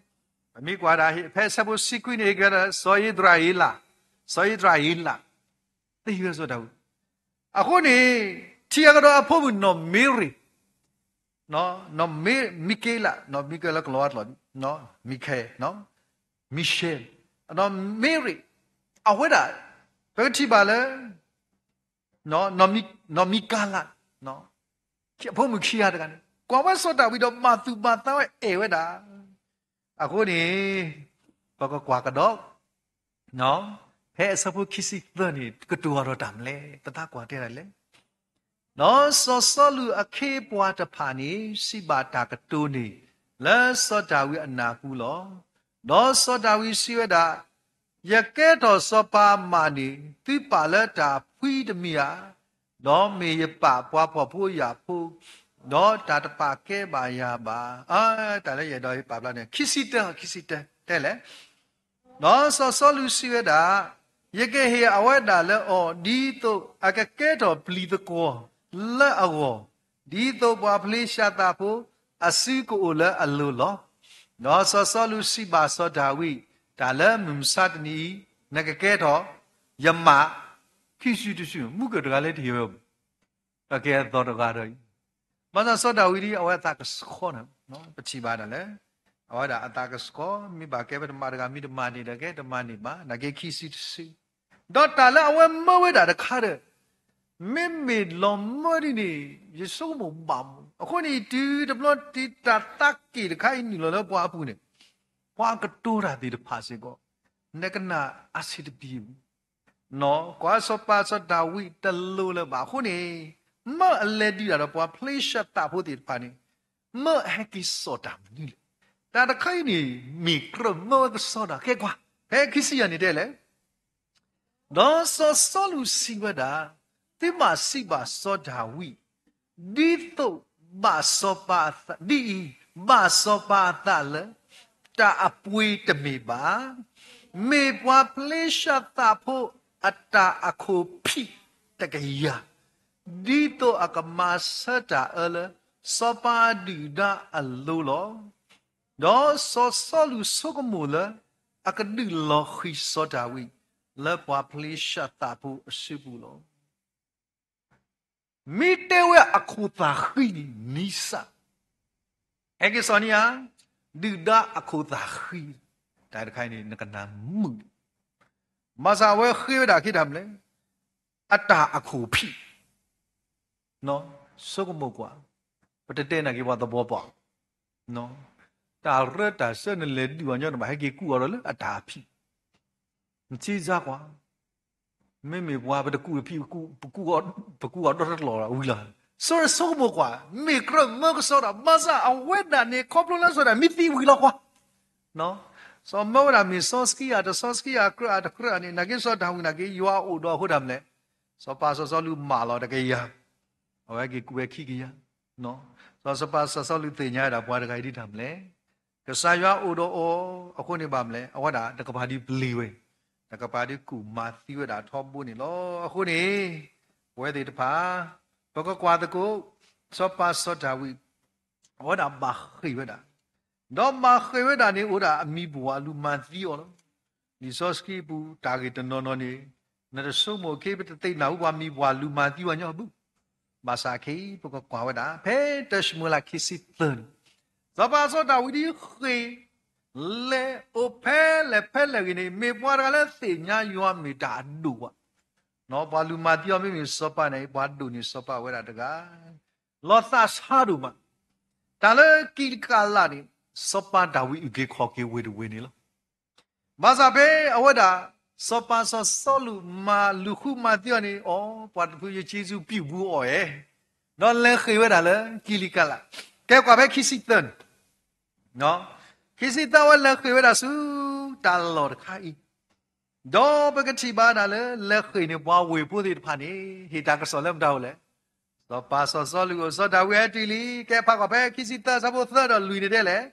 ပမ့ၢ်ကွၢ်ဒၣ် ဖဲအဆၢဖိဆံခွံန့ၣ် ဟ့ၣ်က့ၤဝဲဒၣ် စီၤအံၣ်စရ့လး, စီၤအံၣ်စရ့လး, သ့ဝဲစီၤဒၤဝံး, အဃိန့ၣ် ထံၣ်အကဒီးအဖိမုၣ်နီၢ်မ့ရံ နီၢ်မံက့လး, နီၢ်မံက့လး ကလီၤဝါကျိာ်, မံခဲ, မံရှဲ, နီၢ်မ့ရံ, အဝဲဒၣ် ပကထံၣ်ဘၣ်လၢ နီၢ်မံကၤလး အဖိမုၣ်ခံဂၤတဂၤန့ၣ် ကွၢ်ဝဲစီၤဒၤဝံးဒီးဘၣ်သူၣ်ဘၣ်သးဝဲအဲၣ်ဝဲဒၣ်. အဃိန့ၣ် ပကကွၢ်ကဒီး ဖဲအဆၢဖိခံဆံသၢန့ၣ် ကတိၤအီၤဒီးတၢ်မနုၤလဲၣ် ပသးကွၢ်တဲဒ်လဲၣ်. ဒီးစီၤစီလူးအခ့အပှၤတဖၣ်န့ၣ် စံးဘၣ်တၢ်ကတိၤန့ၣ် လၢစီၤဒၤဝံးအနၢ်ပူၤလီၤ. ဒီးစီၤဒၤဝံးစံးဝဲဒၣ်, ယကဲထီၣ်စီၤပၤမးန့ၣ် သုပာ်လၢတၢ်ဖှံတမံၤဧါ. ဒီးမ့ၢ်ယပာ်ပှၤဖှီၣ်ဖိယာ်ဖိ, ဒီးတၢ်တပာ်ကဲဘၣ်ယၤဘၣ်. တၢ်လၢယအဲၣ်ဒိးပာ်ဖျါန့ၣ် ခံဆံတၢ ခံဆံတၢ တဲလဲၣ်. ဒီးစီၤစီလူးစံးဝဲဒၣ်, ယကဟ့ၣ်အဝဲဒၣ်လၢအီၤ ဒ်သိးအကကဲထီၣ်ပျံၤသကွီၤလၢအဂီၢ်, ဒ်သိးပှၤဖလ့ၡသးဖိအစုကအိၣ်လၢအလိၤလီၤ. ဒီးစီၤစီလူးစံးဘၣ်စီၤဒၤဝံး, တၢ်လၢမုၢ်မဆါတနံၤအံၤ နကကဲထီၣ်ယမး ခံစုတစု, မူကၢၢ်တဂၤလၢတဟ့ၣ်ဝဲ အကဲအသီတဂၤဒီးအံၤ, ဘၣ်ဆၣ်စီၤဒၤဝံးဒ်အဝဲအသးကဆှီန့ၣ် ပထံၣ်ဘၣ်ဒၣ်လဲၣ်, အဝဲဒၣ်အသးကဆှီ မ့ၢ်ဘၣ်ကဲဝဲတမၤတဂၤ မ့ၢ်တမၤန့ၣ်ဒီးကဲတမၤန့ၢ်ဘၣ် နာ်က့ခံစုတစု, ဒီးတၢ်လၢအဝဲမၢဝဲဒၣ်တခါဒီး မ့မ့ၢ်လီၤမၢဒ်န့ၣ် ယဆိကမိၣ်ဘၣ်မူ, အဃိန့ၣ် တုၤတဘျီတၢ်သးက့ၣ်တခါအံၤနုာ်လီၤလၢပှၤအပူၤန့ၣ် ပှၤကတိၤတၢ်သ့ၣ်တဖၣ်စ့ၢ်ကီး နကနၣ်အဆံးတပံၤ ကွၢ်စီၤပၤစီၤဒၤဝံးတလိၤလၢၤဘၣ်အဃိန့ၣ်, မၢအလဲၤဒုးတၢ်ဒီးပှၤဖလ့ၡသးဖိသ့ၣ်တဖၣ်န့ၣ်, မၢအဟဲက့ၤစိာ်တၢ်မနုၤလဲၣ်. တၢ်တခါအံၤန့ၣ် မ့ၢ်ကြၢးမၢဝဲကစီဒီ ကဲကွၢ်, ဖဲခံဆံယဲၢ်န့ၣ်တဲလဲၣ် ဒီးစီၤစီလူးစံးဝဲဒၣ်, သုဘၣ်စံးဘၣ်စီၤဒၤဝံး, ဒ်သိးဘၣ်စီၤပၤအသး, ဒ်အံၤ, ဘၣ်စီၤပၤအသးလၢ တၢ်အပှ့ၤတမ့ၢ်ဘၣ်, မ့ၢ်ပှၤဖလ့ၡသးဖိအတၢ်အခိၣ်ဖံးတကယၤ, ဒ်သိးအကမၤဆၢတၢ်အၢလၢ စီၤပၤဒုၣ်ဒါအလိၤလီၤ. ဒီးစီၤစီလူးဆိကမိၣ်လၢ အကဒုးလီၤဃံၤစီၤဒၤဝံး လၢပှၤဖလ့ၡသးဖိအစုပူၤလီၤ. မ့ၢ်တဲဝဲအခိၣ်သၣ်ဃံန့ၣ် နံစၢ်, ဟဲက့ၤစိာ်န့ၢ်ဧါ, ဒုၣ်ဒါအခိၣ်သၣ်ဃံ, တၢ်တခါအံၤန့ၣ် နကနၣ်မုာ်, ဘၣ်ဆၣ်အဝဲဃ့ဝဲဒၣ်က့ၤတၢ်မနုၤလဲၣ်, အတၢ်အခိၣ်ဖံး ဆိကမိၣ်ကွၢ်, ပတတဲနာ်က့ၤပှၤသဘီပှၤ, တၢ်ရၢတၢ်စၢန့ၣ်လဲၤဒုးအီၤညီတဘၣ် ဟဲက့ၤကူးအီၤဒီးလၢအတၢ်အဖံး, နထံၣ်စါကွၢ်, မ့မ့ၢ်ပှၤပတကူးအဖံး, ပကူးအီၤဒီတလီၢ်ဝံၤလီၤ. ဆိဆိကမိၣ်ကွၢ်, မ့ၢ်ကြၢးမၢကစီဒီး ဘၣ်ဆၣ်အဝဲဒၣ်န့ၣ် ခီဖျိလၢစီၤဒၤမ့ၢ်သံဝံၤလီၤကွၢ် စီၤမၢဝဲဒၣ်မ့ၢ်စီဆှံဧါ တစီဆှံဧါ ကြၢးဧါ တကြၢးဧါန့ၣ် နာ်က့စီၤဒၤဝံးနာ်က့ ယွၤအိၣ်ဒီးအဃိတၢ်မနုၤလဲၣ်, စီၤပၤစီၤစီလူးမၢလီၤတကယၤ, အဝဲက့ၤကူးဝဲခံကယၤ, စီၤပၤစီၤစီလူးသ့ၣ်ညါဝဲဒၣ်ပှၤတဂၤအံၤဒ်တၢ်မနုၤလဲၣ်, ကစၢ်ယွၤအိၣ်ဒီးအီၤအဃိန့ၣ်ဘၣ်မနုၤလဲၣ်, အဝဲဒၣ်တကပၤဒုးပျံၤဝဲ, တကပၤဒုးကူၣ်မၤသံဝဲဒၣ်ထီဘိန့ၣ်လီၤ. အဃိန့ၣ် ပဝဲသ့ၣ်တဖၣ် ပကကွၢ်သကိး စီၤပၤစီၤဒၤဝံး အဝဲဒၣ်ဘၣ်ဃ့ၢ်ဝဲဒၣ်, ဒီးဘၣ်ဃ့ၢ်ဝဲဒၣ်န့ၣ် အိၣ်ဒၣ်အမံၤပှၢ်လူၤမၤသံအီၤလီၤ. လံာ်စီဆှံအပူၤ တၢ်ဂ့ၢ်တနီၤနီၤန့ၣ် နတဆိကမိၣ်ခ့ ပတသ့ၣ်နၢ်ဟူပှၤမံၤပှၢ်လူၤမၤသံပှၤညီဘၣ်. ဘၣ်ဆၣ်ခ့ ပကကွၢ်ဝဲဒၣ် ဖဲတၢၡမူၤအ့လးခံဆံသၢန့ၣ် စီၤပၤစီၤဒၤဝံးဒ်ဃ့ၢ် လဲၤအိၣ်ဖဲလဲၣ်ဖဲလဲၣ်ဂ့ၤန့ၣ် မ့ၢ်ပှၤတဂၤလၢသ့ၣ်ညါယွၤမ့ၢ်တၢ်အဒိၣ်ဘၣ် ပှၤလူၤမၤသံအီၤမ့မ့ၢ်စီၤပၤန့ၣ် ပှၤဒိၣ်န့ၢ်စီၤပၤဝဲဒၣ်တဂၤ လီၤသးဆါဒိၣ်မး, တၢ်လၢကံးလကၤလးန့ၣ် စီၤပၤဒၤဝံးအုၣ်က့ၤခီၣ်က့ၤဝ့ၢ်တဝ့ၢ်န့ၣ်လီၤ. ဘၣ်ဆၣ်ဖဲအဝဲဒၣ် စီၤပၤစီၤစီလူးမၤလူၤဃုမၤသံအီၤန့ၣ် အိ ပှၤတဖုယက့စူပံၣ်ပူၤအီၤဧဲ, ဒီးလဲၤဃ့ၢ်ဝဲဒၣ်လၢကံးလကၤလး, ကဲကွၢ်ဖဲခံဆံသၢန့ၣ် ခံဆံသၢဝဲလဲၤဃ့ၢ်ဝဲဒၣ်ဆူတၢ်လီၢ်တခါအံၤ, ဒီးပကထံၣ်ဘၣ်ဒၣ်လၢ လဲၤဃ့ၢ်န့ၣ် ပှၤဝ့ၢ်ဖိသ့ၣ်တဖၣ်န့ၣ် ဟ့ၣ်တၢ်ကစီၣ်လၢမတၤအိၣ်လဲၣ်, စီၤပၤစီၤစီလူးအိၣ် စီၤဒၤဝံးဟဲတုၤလံ, ကဲဖးကွၢ်ဖဲခံဆံသၢဆၢဖိသၢဒီးလွံၢ်န့ၣ်တဲလဲၣ်,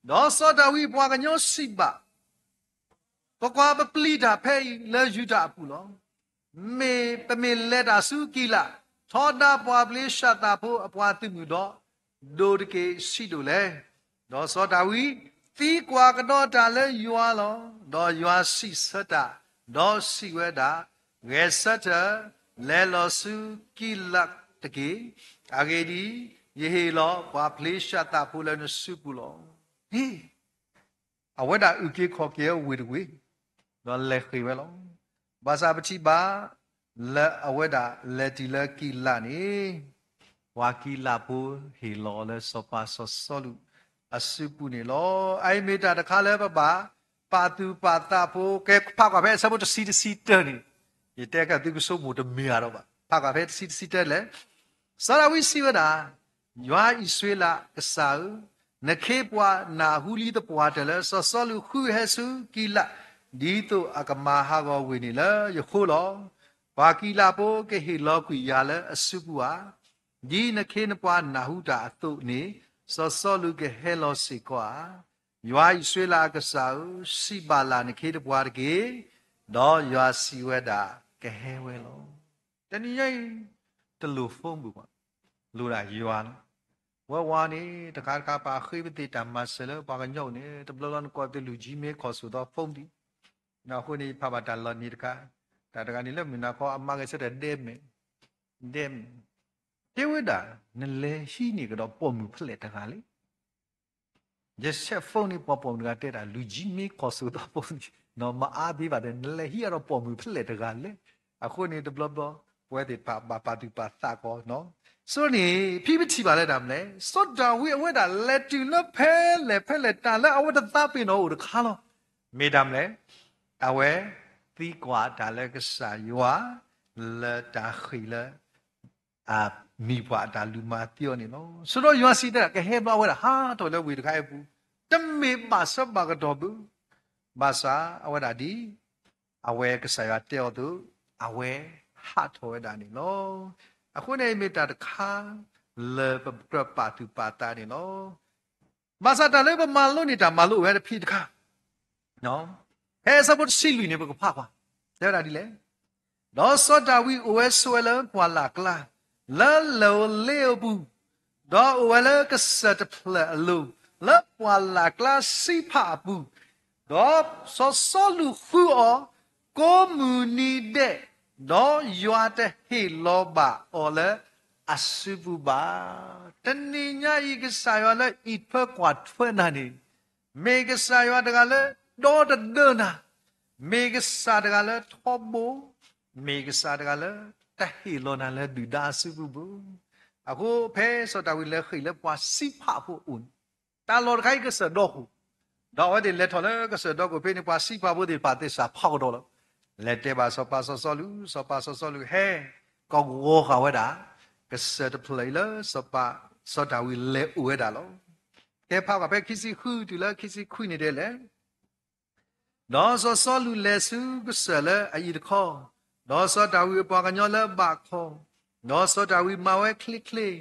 ဒီးစီၤဒၤဝံးပှၤကညီစံးဘၣ် ကွၢ်ကွၢ်, ပပျံၤတၢ်ဖဲအံၤလၢယူဒၤအပူၤလီၤ. မ့ၢ်ပမ့ၢ်လဲၤတၢ်ဆူကံးလး, ထီဒါပှၤဖလ့ၡသးဖိအပှၤသုးမုၢ်ဒီး ဒိးတက့ၢ်ဆံးဒိၣ်လဲၣ်. ဒီးစီၤဒၤဝံးသံကွၢ်ကဒီးတၢ်လၢယွၤလီၤ. ဒီးယွၤစံးဆၢတၢ်, ဒီးစံးဝဲဒၣ်, ဂဲၤဆၢထၢၣ်, လဲၤလီၤဆူကံးလးတက့ၢ်. အဂ့ၢ်ဒ်အံၤ, ယဟ့ၣ်လီၤပှၤဖလ့ၡသးဖိလၢနစုပူၤလီၤ. အဝဲဒၣ်အုၣ်က့ၤခီၣ်က့ၤဝ့ၢ်တဝ့ၢ်, ဒီးလဲၤဃ့ၢ်ဝဲလီၤ. ဘၣ်ဆၣ်ပထံၣ်ဘၣ် လၢအဝဲဒၣ်လဲၤတုၤလၢကံးလးန့ၣ်, ပှၤကံးလးဖိဟ့ၣ်လီၤအီၤလၢစီၤပၤစီၤစီလူးအစုပူၤန့ၣ်လီၤ. အအံၤမ့ၢ်တၢ်တခါလၢပဘၣ်ပာ်သူၣ်ပာ်သးဖိ, ကဲဖးကွၢ်ဖဲအဆၢဖိတဆံတဆံတၢန့ၣ်, ယတဲကသုကဆိကမိၣ်တမ့ၢ်အါဒီးဘၣ်, ဖးကွၢ်ဖဲတဆံတဆံတၢလဲၣ်. စီၤဒၤဝံးစံးဝဲဒၣ်, ယွၤအံၣ်စရ့လးအကစၢ်ဧၢ, နခ့ပှၤနၢ်ဟူလံသပှၢ်တၢၢ်လၢစီၤစီလူးဃုဟဲဆူကံးလး, ဒ်သိးအကမၤဟးဂီၤဝ့ၢ်န့ၣ်လၢယဃိလီၤ. ပှၤကံးလးဖိကဟ့ၣ်လီၤကွံာ်ယၤလၢအစုပူၤဧါ. ဒ်နခ့နပှၤနၢ်ဟူတၢ်အသိးန့ၣ်, စီၤစီလူးကဟဲလီၤစ့ၢ်ကီးဧါ. ယွၤအံၣ်စရ့လးအကစၢ်ဧၢ, စံးဘၣ်လၢ်နခ့နပှၤတက့ၢ်. ဒီးယွၤစံးဝဲဒၣ်, ကဟဲဝဲလီၤ. တနံၤညါအံၤ တလိၣ် phone ဘၣ်, လိၣ်ဒၣ်ယွၤလီၤ. ဝဲဝါန့ၣ် တခါတခါပာ်ဃ့ပသ့ၣ်တၢ်မၤစၢၤလၢပှၤကညီန့ၣ် တဘျီဘျီနကိးသ့ၣ်လူၤ Gmail ခိးစိာ်သီ phone ဒံး. အဃိန့ၣ် ယဖးဘၣ်တၢ်လီၤနံၤတခါ, တၢ်တဂၤန့ၣ်လၢမုၢ်နၤခီအမါဂဲၤဆၢထၢၣ်ဒဲမဲာ်, ဒဲမဲာ်, တဲဝဲဒၣ်, နလဲၤဟံးန့ၢ်ကဒီးပိာ်မုၣ်ဖဲလဲၣ်တဂၤလဲၣ်. ယဆဲး phone န့ၣ် ပှၤပိာ်မုၣ်တဂၤတဲဒၣ် လူၤ Gmail ခိးစိာ်သီ phone န့ၣ် မၤအါသ့ဘၣ်ဒီး နလဲၤဟံးအါဒီးပိာ်မုၣ်ဖဲလဲၣ်တဂၤလဲၣ်. အဃိန့ၣ် တဘျီဘျီ ပဝဲသ့ၣ်တဖၣ်ဘၣ်ပာ်သူၣ်ပာ်သးကီး. ဆိန့ၣ် ဖဲပထံၣ်ဘၣ်လၢတၢ်မနုၤလဲၣ်, စီၤဒၤဝံးအဝဲဒၣ်လဲၤတုၤလၢဖဲလဲၣ်ဖဲလဲၣ် တၢ်လၢအဝဲတသးပ့ၤနီၣ်အိၣ်တခါလီၤ. မ့ၢ်တၢ်မနုၤလဲၣ်, အဝဲသံကွၢ်တၢ်လၢကစၢ်ယွၤ လၢတၢ်ဃ့ၢ်လၢ အမံၤပှၢ်အတၢ်လူၤမၤသံအီၤန့ၣ်လီၤ. ဆိဒီးယွၤစံးတဲဒၣ် ကဟဲဘျီ အဝဲဒၣ်ဟးထီၣ်လၢဝ့ၢ်တခါအံၤအပူၤ, တမ့ၢ်ဘၣ်ဆၢဘၣ်ကတီၢ်ဘၣ်, ဘၣ်ဆၣ်အဝဲဒၣ်ဒ် အဝဲကစၢ်ယွၤတဲအီၤအသိး အဝဲဟးထီၣ်ဝဲဒၣ်န့ၣ်လီၤ. အဃိန့ၣ် မ့ၢ်တၢ်တခါ လၢပကြၢးပာ်သူၣ်ပာ်သးန့ၣ်လီၤ. ဘၣ်ဆၣ်တၢ်လၢပမၤလိန့ၢ်တၢ်မၤလိအိၣ်ဝဲတဖုတခါ, ဖဲအဆၢဖိတဆံလွံၢ်န့ၣ် ပကဖးကွၢ်, တဲဝဲဒၣ်ဒ်လဲၣ်. ဒီးစီၤဒၤဝံးအိၣ်ဝဲဆိးဝဲလၢပှၢ်လၢ်ကျါ, လၢလၢၢ်ဧိၤလ့ဧိၤအပူၤ, ဒီးအိၣ်ဝဲလၢကစၢၢ်တဖျၢၣ်အလိၤ, လၢပှၢ်လၢ်ကျါစံးဖးအပူၤ, ဒီးစီၤစီလူးဃုအီၤ ကိးမုၢ်နံၤဒဲး, ဒီးယွၤတဟ့ၣ်လီၤဘၣ်အီၤလၢအစုပူၤဘၣ်. တနံၤညါအံၤ ကစၢ်ယွၤလၢအံးထွဲကွၢ်ထွဲနၤန့ၣ် မ့ၢ်ကစၢ်ယွၤတဂၤလၢဒီတဒၢနၤ, မ့ၢ်ကစၢ်တဂၤလၢထီဘိ, မ့ၢ်ကစၢ်တဂၤလၢတဟ့ၣ်လီၤနၤလၢဒုၣ်ဒါအစုပူၤဘၣ်. အဃိဖဲစီၤဒၤဝံးလဲၤဃ့ၢ်လၢပှၤစံးဖးဖိအအိၣ်န့ၣ်, တၢ်လီၢ်တခါအံၤကစၢၢ်ဒီခိၣ်, ဒီးအဝဲသ့ၣ်လဲၤထီၣ်လၢကစၢၢ်ဒီခိၣ်ဖဲန့ၣ် ပှၤစံးဖးဖိသ့ၣ်တဖၣ်သ့ၣ်စးဖးကဒီးလီၤ. လဲၤတဲဘၣ်စီၤပၤစီၤစီလူး, စီၤပၤစီၤစီလူးဟဲကဝီၤဃာ်ဝဲဒၣ် ကစၢၢ်တဖျၢၣ်အံၤလၢစီၤပၤ စီၤဒၤဝံးလဲၤအိၣ်ဝဲဒၣ်လီၤ. ကဲဖးကွၢ်ဖဲခံဆံဃုတုၤလၢခံဆံခွံန့ၣ်ဒ်လဲၣ်. ဒီးစီၤစီလူးလဲၤဆူကစၢၢ်လၢအအံၤတခီ, ဒီးစီၤဒၤဝံးအပှၤကညီလၢအဘၣ်ခီ, ဒီးစီၤဒၤဝံးမၤဝဲချ့ချ့,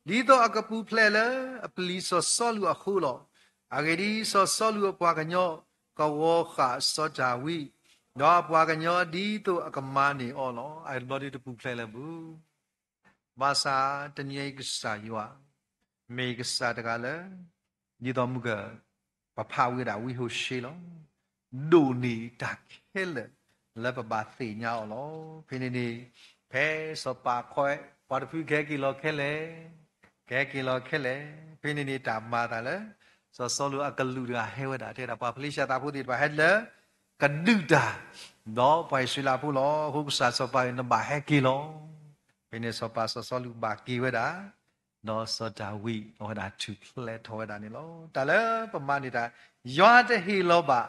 ဒ်သိးအကပူၤဖျဲးလၢအပျံၤစီၤစီလူးအဃိလီၤ. အဂ့ၢ်ဒ်အံၤ, စီၤစီလူးအပှၤကညီကဝီၤဃာ်စီၤဒၤဝံး, ဒီးအပှၤကညီဒ်သိးအကမၤန့ၢ်အီၤလီၤ. အတဘျီဒ်တပူၤဖျဲးလၢၤဘၣ်. ဘၣ်ဆၣ်တနံၤအံၤကစၢ်ယွၤ မ့ၢ်ကစၢ်တဂၤလၢ ဒ်သိးမုၢ်က ပဖးဝံၤဒၣ်ဝံဟိၤၡ့လီၤ. ဒိၣ်န့ၢ်တၢ်ခဲလၢာ်လၢပဘၣ်သ့ၣ်ညါအီၤလီၤ. ဖဲန့ၣ်န့ၣ် ဖဲစီၤပၤခီ ပှၤတဖုကဟဲက့ၤလီၤခဲလၢာ်, ကဟဲက့ၤလီၤခဲလၢာ်, ဖဲန့ၣ်န့ၣ်တၢ်မၤအသးလၢ စီၤစီလူးအကလူးတဂၤဟဲဝဲဒၣ် တဲဒၣ်ပှၤဖလ့ၡသးဖိသ့ၣ်တဖၣ်ဟဲလၢ ကဒုးတၢ် ဒီးပှၤအံၣ်စရ့လးဖိလီၤ. အဃိကစၢ်စီၤပၤအံၤနဘၣ်ဟဲက့ၤလီၤ. ဖဲန့ၣ်စီၤပၤစီၤစီလူးဘၣ်က့ၤဝဲဒၣ် ဒီးစီၤဒၤဝံးအဝဲဒၣ်ထူၣ်ဖျဲးထီၣ်ဝဲဒၣ်န့ၣ်လီၤ. တၢ်လၢပမၤန့ၢ်တၢ် ယွၤတဟ့ၣ်လီၤဘၣ်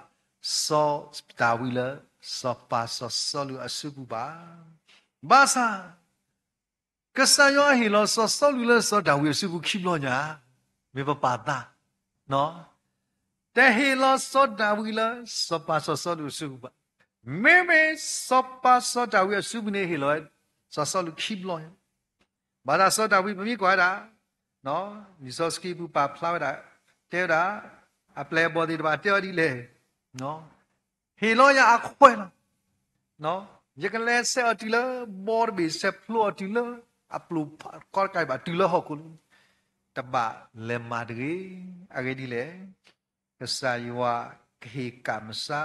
စီၤဒၤဝံးလၢ စီၤပၤစီၤစီလူးအစုပူၤဘၣ်. ဘၣ်ဆၣ် ကစၢ်ယွၤဟ့ၣ်လီၤစီၤစီလူးလၢစီၤဒၤဝံးအစုပူၤခံဘျီညါ, မ့ၢ်ပပာ်သး တဟ့ၣ်လီၤစီၤဒၤဝံးလၢစီၤပၤစီၤစီလူးအစုပူၤဘၣ်. မ့မ့ၢ်စီၤပၤစီၤဒၤဝံးအစုပူၤန့ၣ်ဟ့ၣ်လီၤဝဲ စီၤစီလူးခံဘျီညါ. ဘၣ်ဆၣ်စီၤဒၤဝံးပမ့ၢ်ကွၢ်ဝဲဒၣ် လံာ်စီဆှံပူၤပာ်ဖျါဝဲဒၣ် တဲဝဲဒၣ် အပျဲၢ်အဘီၣ်သ့ၣ်တဖၣ်တဲအီၤဒ်လဲၣ်, ဟ့ၣ်လီၤယၤအခွဲးလီၤ. ယကလဲၤဆဲးအီၤတုၤလၢဘီတဘ့ၣ် ဆဲးဖျိအီၤတုၤလၢအပျိၢ်ကီတကးဘၣ် တုၤလၢဟီၣ်ခိၣ်လိၤ, တဘၣ်လဲၤမၤတဂ့ၤ. အဂ့ၢ်ဒ်လဲၣ်, ကစၢ်ယွၤကဟ့ၣ်ကၣ်မစါ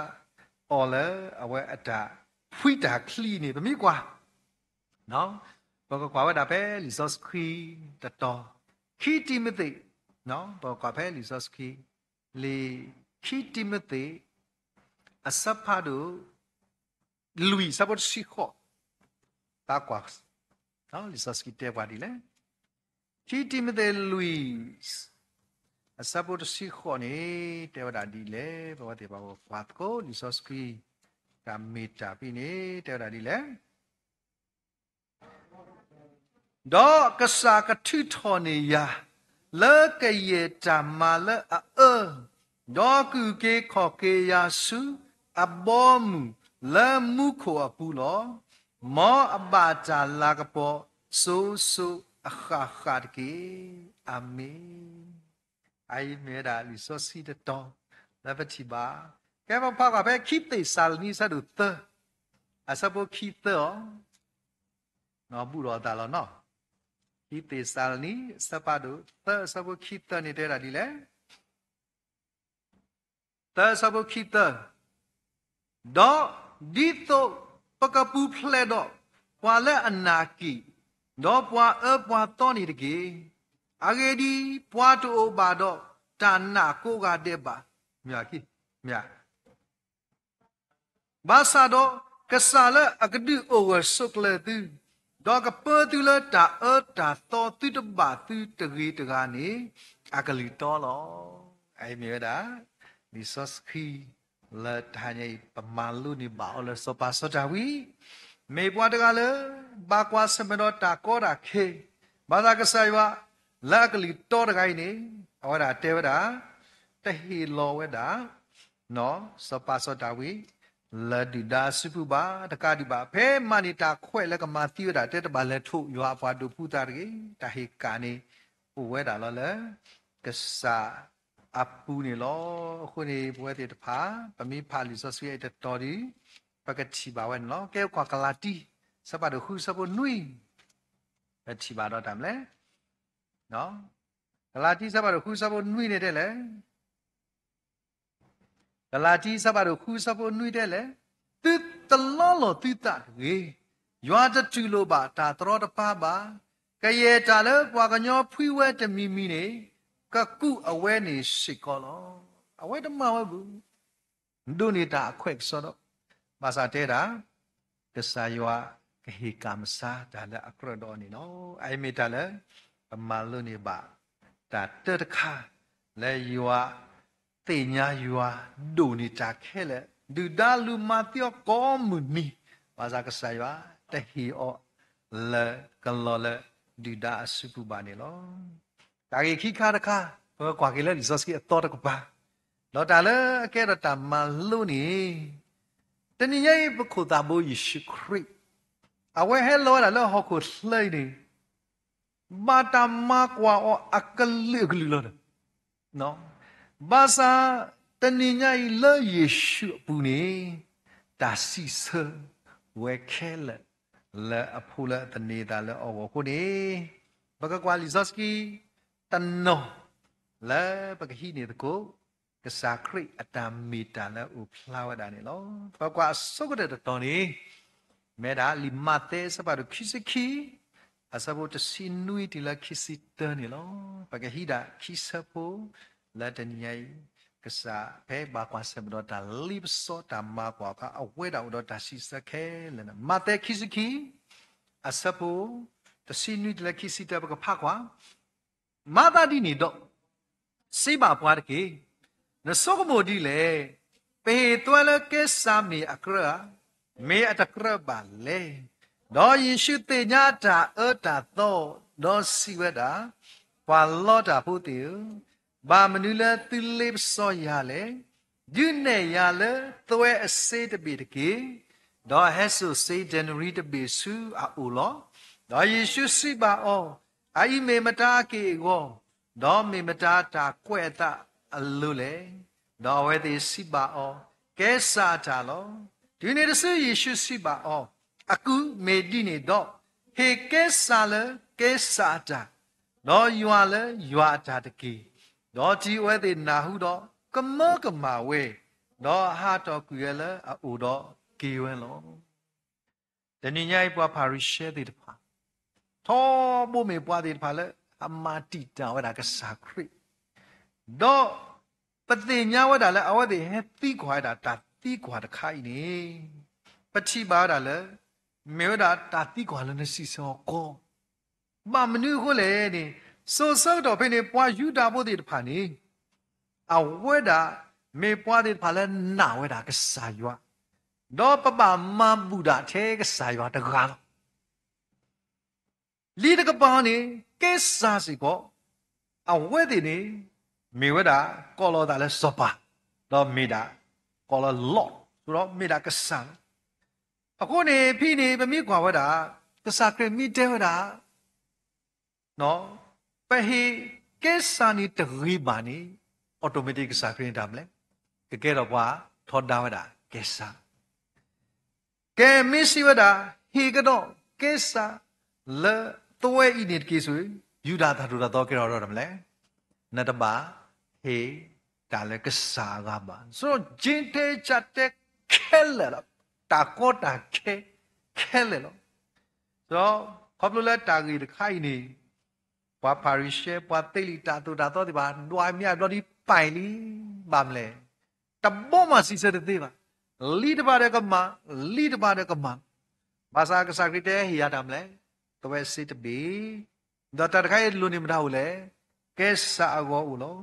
အီၤလၢအဝဲအတၢ်ဖှံတၢ်ချံန့ၣ် ပမ့ၢ်ကွၢ် ပကကွၢ်ဝဲဒၣ်ဖဲလံာ်စီဆှံတတီၤ, ခံတံၤမသ့း, ပကကွၢ်ဖဲလံာ်စီဆှံ, လံာ်ခံတံၤမသ့း အဆၢဖးဒိၣ်လွံၢ် အဆၢဖိတဆံဃိး, သးကွၢ်, လံာ်စီဆှံတဲပှၤဒ်လဲၣ်. ခံတံၤမသ့းလွံၢ် အဆၢဖိတဆံဃိးန့ၣ် တဲဝဲဒၣ်ဒ်လဲၣ်. ပဝဲသ့ၣ်တဖၣ်ကွၢ်သကိး လံာ်စီဆှံ တၢ်မ့ၢ်တၢ်ဖဲန့ၣ် တဲဝဲဒၣ်ဒ်လဲၣ်. ဒီးကစၢ်ကထုးထီၣ်န့ၢ်ယၤ လၢကယဲၢ်တၢ်မၤလၢအအၢ, ဒီးကအုၣ်က့ၤခီၣ်က့ၤယၤဆူအဘီအမုၢ်လၢမူခိၣ်အပူၤလီၤ. မ်အဘၣ်တၢ်လၤကပီၤစိၤစိၤအဃၣ်ဃၣ်တက့ၢ်. အၤမ့ၣ်. အအံၤမ့ၢ်ဝဲဒၣ်လံာ်စီဆှံတတီၤလၢပထံၣ်ဘၣ်. ကဲ ပဖးကွၢ်ဖဲခံသ့းစၤလနံ အဆၢဒိၣ်သၢ အဆၢဖိခံသၢအီၤ, ဘူးဒီးအသးလီၤနီၤ. ခံသ့းစၤလနံ အဆၢဖးဒိၣ်သၢ အဆၢဖိခံသၢန့ၣ် တဲဝဲဒၣ်ဒ်လဲၣ်. သၢ အဆၢဖိခံသၢ, ဒီးဒ်သိးပကပူၤဖျဲးဒီးပှၤလၢအနာ်က့ၣ်, ဒီးပှၤအၢပှၤသီန့ၣ်တက့ၢ်. အဂ့ၢ်ဒ်အံၤ, ပှၤတအိၣ်ဘၣ်ဒီးတၢ်နာ်ကိးဂၤဒဲးဘၣ်. မ့ၢ် ဘၣ်ဆၣ်ဒီးကစၢ်လၢအကဒုးအိၣ်ဂၢၢ်ဆိးကျၢၤသု, ဒီးကပၢသုလၢတၢ်အၢတၢ်သီသုတဘၣ်သုတဂ့ၤတဂၤန့ၣ် အကလုၢ်တီလီၤ. အအံၤမ့ၢ်ဝဲဒၣ် လံာ်စီဆှံ လၢတဟါညါအံၤ ပမၤလိန့ၢ်ဘၣ်အီၤလၢစီၤပၤစီၤဒၤဝံး, မ့ၢ်ပှၤတဂၤလၢ ဘၣ်ကွၢ်ဆၢၣ်မဲာ်ဒီးတၢ်ကီတၢ်ခဲ, ဘၣ်ဆၣ်ကစၢ်ယွၤ လၢအကလုၢ်တီတဂၤအံၤန့ၣ် အဝဲဒၣ်တဲဝဲဒၣ် တဟ့ၣ်လီၤဝဲဒၣ် စီၤပၤစီၤဒၤဝံး လၢဒုၣ်ဒါအစုပူၤဘၣ်တကးဒံးဘၣ်. ဖဲမၤန့ၢ်တၢ်ခွဲးလၢကမၤသံဝဲဒၣ် တဲတဘၣ်လဲၤထိၣ်ယွၤအပှၤဒိးဖှူသးတဂ့ၤ. တၢ်ဟ့ၣ်ကၣ်န့ၣ် အိၣ်ဝဲဒၣ်လီၤလၢ ကစၢ်အပူၤန့ၣ်လီၤ. အဃိန့ၣ် ပဝဲသ့ၣ်တဖၣ် ပမ့ၢ်ဖးလံာ်စီဆှံအံၤတတီၤဒီး ပကထံၣ်ဘၣ်ဝဲန့ၣ်လီၤ. ကဲ ကွၢ်ကလၤတံ အဆၢဖးဒိၣ်ဃု အဆၢဖိနွံ, ပထံၣ်ဘၣ်ဒီးတၢ်မနုၤလဲၣ်. ကလၤတံ အဆၢဖးဒိၣ်ဃု အဆၢဖိနွံန့ၣ်တဲလဲၣ်. ကလၤတံ အဆၢဖးဒိၣ်ဃု အဆၢဖိနွံတဲလဲၣ်. သုတလီလီၤသုသးတဂ့ၤ. ယွၤတတူၢ်လိာ်ဘၣ်တၢ်တရီတပါဘၣ်. ကယဲၢ်တၢ်လၢပှၤကညီဖှံဝဲတမံၤမံၤန့ၣ် ကကူးအဝဲန့ၣ်စ့ၢ်ကီးလီၤ. အဝဲတမၤဝဲဘူး ဒိးန့ၢ်တၢ်အခွဲးကစီဒီး ဘၣ်ဆၣ်တဲဒၣ် ကစၢ်ယွၤကဟ့ၣ်ကၣ်မဆါတၢ်လၢအကြၢးဒီးအီၤန့ၣ်လီၤ. အအံၤမ့ၢ်တၢ်လၢ ပမၤလိန့ၢ်ဘၣ် တၢ်တၢတခါ လၢယွၤ သ့ၣ်ညါယွၤဒိၣ်န့ၢ်တၢ်ခဲလၢာ်, ဒုၣ်ဒါလူၤမၤသံအီၤကိးမုၢ်နံၤ, ဘၣ်ဆၣ်ကစၢ်ယွၤ တဟ့ၣ်အီၤလၢကလီၤလၢဒုၣ်ဒါအစုပူၤဘၣ်န့ၣ်လီၤ. တၢ်ဂ့ၢ်ခံခါတခါ ပကကွၢ်က့ၤလၢလံာ်စီဆှံအသီတကပၤ, ဒီးတၢ်လၢအကဲဒီးတၢ်မၤလိန့ၣ်, တနံၤညါအံၤ ပခိၣ်သးဘိယ့ၣ်ၡူးခရံာ် အဝဲဟဲလီၤဝဲဒၣ်လၢဟီၣ်ခိၣ်ချၢအံၤန့ၣ် ဘၣ်တၢ်မၤကွၢ်အီၤအကလုာ်ကလုာ်လီၤ. ဘၣ်ဆၣ် တနံၤညါအံၤလၢယ့ၣ်ၡူးအပူၤန့ၣ် တၢ်စံးဆၢဝဲခဲလၢာ် လၢအဖိလၢအသန့ၤသးလၢအဂီၢ်အဃိန့ၣ်, ပကကွၢ်လံာ်စီဆှံ တနီၤ လၢပကဟံးန့ၢ်သကိး ကစၢ်ခရံာ်အတၢ်မ့ၢ်တၢ်လၢအအိၣ်ဖျါဝဲဒၣ်န့ၣ်လီၤ. ပကွၢ်အဆိကတၢၢ်တတီၤန့ၣ် မ့ၢ်ဒၣ်လံာ်မးသဲအဆၢဖးဒိၣ်ခံဆံခံ အဆၢဖိတဆံနွံတုၤလၢခံဆံတၢန့ၣ်လီၤ. ပကဟံးဒၣ်ခံဆၢဖိ လၢတနံၤညါအံၤ ကစၢ်ဖဲဘၣ်ကွၢ်ဆၢၣ်မဲာ်ဒီးတၢ်လ့ပစီတၢ်မၤကွၢ်အခါ အဝဲဒၣ်အိၣ်ဒီးတၢ်စံးဆၢခဲလၢာ်န့ၣ် မးသဲခံဆံခံ အဆၢဖိ တဆံနွံတုၤလၢခံဆံတၢ ပကဖးကွၢ် မၤသးဒ်န့ၣ်ဒီး စံးဘၣ်ပှၤတက့ၢ်. နဆိကမိၣ်ဒ်လဲၣ်. ပဟ့ၣ်သွဲလၢကဲစးမ့ၢ်အကြၢးဧါ, မ့ၢ်အတကြၢးဘၣ်လဲၣ်. ဒီးယ့ၣ်ၡူးသ့ၣ်ညါအတၢ်အၢတၢ်သီ, ဒီးစံးဝဲဒၣ်, ပှၤလီတၢ်ဖိသ့ၣ်ဧၢ, ဘၣ်မနုၤလၢသုလ့ပစီယၤလဲၣ်. ဒုးနဲၣ်ယၤလၢသွဲအစ့တဘ့ၣ်တက့ၢ်. ဒီးဟဲစိာ်စ့ဒဲနရံတဘ့ၣ်ဆူအအိၣ်လီၤ. ဒီးယ့ၣ်ၡူးစံးဘၣ်အီၤ, အအံၤမ့ၢ်မတၤအက့ၢ်အဂီၤ, ဒီးမ့ၢ်မတၤတၢ်ကွဲးအသးအလိၤလဲၣ်. ဒီးအဝဲသ့ၣ်စံးဘၣ်အီၤ, ကဲစးအတၢ်လီၤ. တုၤန့ၣ်တစုယ့ၣ်ၡူးစံးဘၣ်အီၤ, အကူးမ့ၢ်ဒ်န့ၣ်ဒီး, ဟ့ၣ်ကဲစးလၢကဲစးအတၢ်, ဒီးယွၤလၢယွၤအတၢ်တက့ၢ်. ဒီးတုၤအဝဲသ့ၣ်နၢ်ဟူဒီး, ကမၢကမၣ်ဝဲ, ဒီးဟးထီၣ်ကွံာ်ဝဲလၢအအိၣ်ဒီးက့ၤဝဲလီၤ. တနံၤညါအံၤပှၤဖၤရံၤၡဲသ့ၣ်တဖၣ်, ထီဘိမ့ၢ်ပှၤသ့ၣ်တဖၣ်လၢအမၤတံာ်တာ်ဝဲဒၣ်ကစၢ်ခရံာ်, ဒီးပသ့ၣ်ညါဝဲဒၣ်လၢအဝဲသ့ၣ်ဟဲသံကွၢ်ဝဲဒၣ်တၢ်သံကွၢ်တခါအံၤန့ၣ်, ပထံၣ်ဘၣ်ဝဲဒၣ်လၢ မ့ၢ်ဝဲဒၣ်တၢ်သံကွၢ်လၢနစံးဆၢအီၤကီး, ဘၣ်မနုၤအဃိလဲၣ်န့ၣ်, စိၤဆၢကတီၢ်ဖဲန့ၣ် ပှၤယူဒၤဖိသ့ၣ်တဖၣ်န့ၣ် အဝဲဒၣ်မ့ၢ်ပှၤသ့ၣ်တဖၣ်လၢနာ်ဝဲဒၣ်ကစၢ်ယွၤ, ဒီးပဘၣ်မၤဘူၣ်ဒၣ်ထဲကစၢ်ယွၤတဂၤလီၤ. လံာ်တကပၤန့ၣ် ကဲစၢ်စ့ၢ်ကီး, အဝဲသ့ၣ်န့ၣ် မ့ၢ်ဝဲဒၣ်ကိးလီၤသးလၢစီၤပၤ, ဒီးမ့ၢ်ဒၣ်ကိးလီၤလီၢ်, ဒီးမ့ၢ်ဒၣ်ကစၢ်လီၤ. အဃိန့ၣ် ဖဲန့ၣ် ပမ့ၢ်ကွၢ်ဝဲဒၣ် ကစၢ်ခရံာ်မ့ၢ်တဲဝဲဒၣ် ပဟ့ၣ်ကဲစၢ်န့ၣ်တဂ့ၤဘၣ်န့ၣ်, automatic ကစၢ်ခရံာ်န့ၣ်တၢ်မနုၤလဲၣ်, ကကဲထီၣ်ပှၤထီဒါဝဲဒၣ်ကဲစၢ်. ကဲမ့ၢ်စံးဝဲဒၣ် ဟ့ၣ်ကဒီးကဲစၢ်လၢသွဲအံၤန့ၣ်တက့ၢ်ဆိ, ယူဒၤတၢ်ဒိၣ်တၢ်ထီကဲထီၣ်ဒီးတၢ်မနုၤလဲၣ်, နတဘၣ်ဟ့ၣ်တၢ်လၢကစၢ်အဂၤဘၣ်. ဆိုတော့ ယင်းထဲအချာထဲခဲလၢာ်လီၤ, တၢ်ကီတၢ်ခဲခဲလၢာ်လီၤ. ဆိုတော့ ခီဖျိလၢတၢ်ဂ့ၢ်တခါအံၤန့ၣ် ပှၤဖၤရံၤၡဲ ပှၤသ့လံာ်တၢ်သိၣ်တၢ်သီသ့ၣ်တဖၣ် ဒွးမ့ၢ်အဘျီဒ်ပာ်လံ, ဘၣ်မနုၤလဲၣ်, တဘီမးစံးဆၢတသ့ဘၣ်. လံတဖၣ်ဒီးကမၣ်, လံတဖၣ်ဒီးကမၣ်, ဘၣ်ဆၣ်ကစၢ်ခရံာ်တဲဟ့ၣ်ယၤတၢ်မနုၤလဲၣ်, သွဲစ့တဘ့ၣ်, ဒီးတၢ်တခါအံၤလိၣ်န့ၢ်မတၤအိၣ်လဲၣ်, ကဲစၢ်အဂီၢ်အိၣ်လီၤ.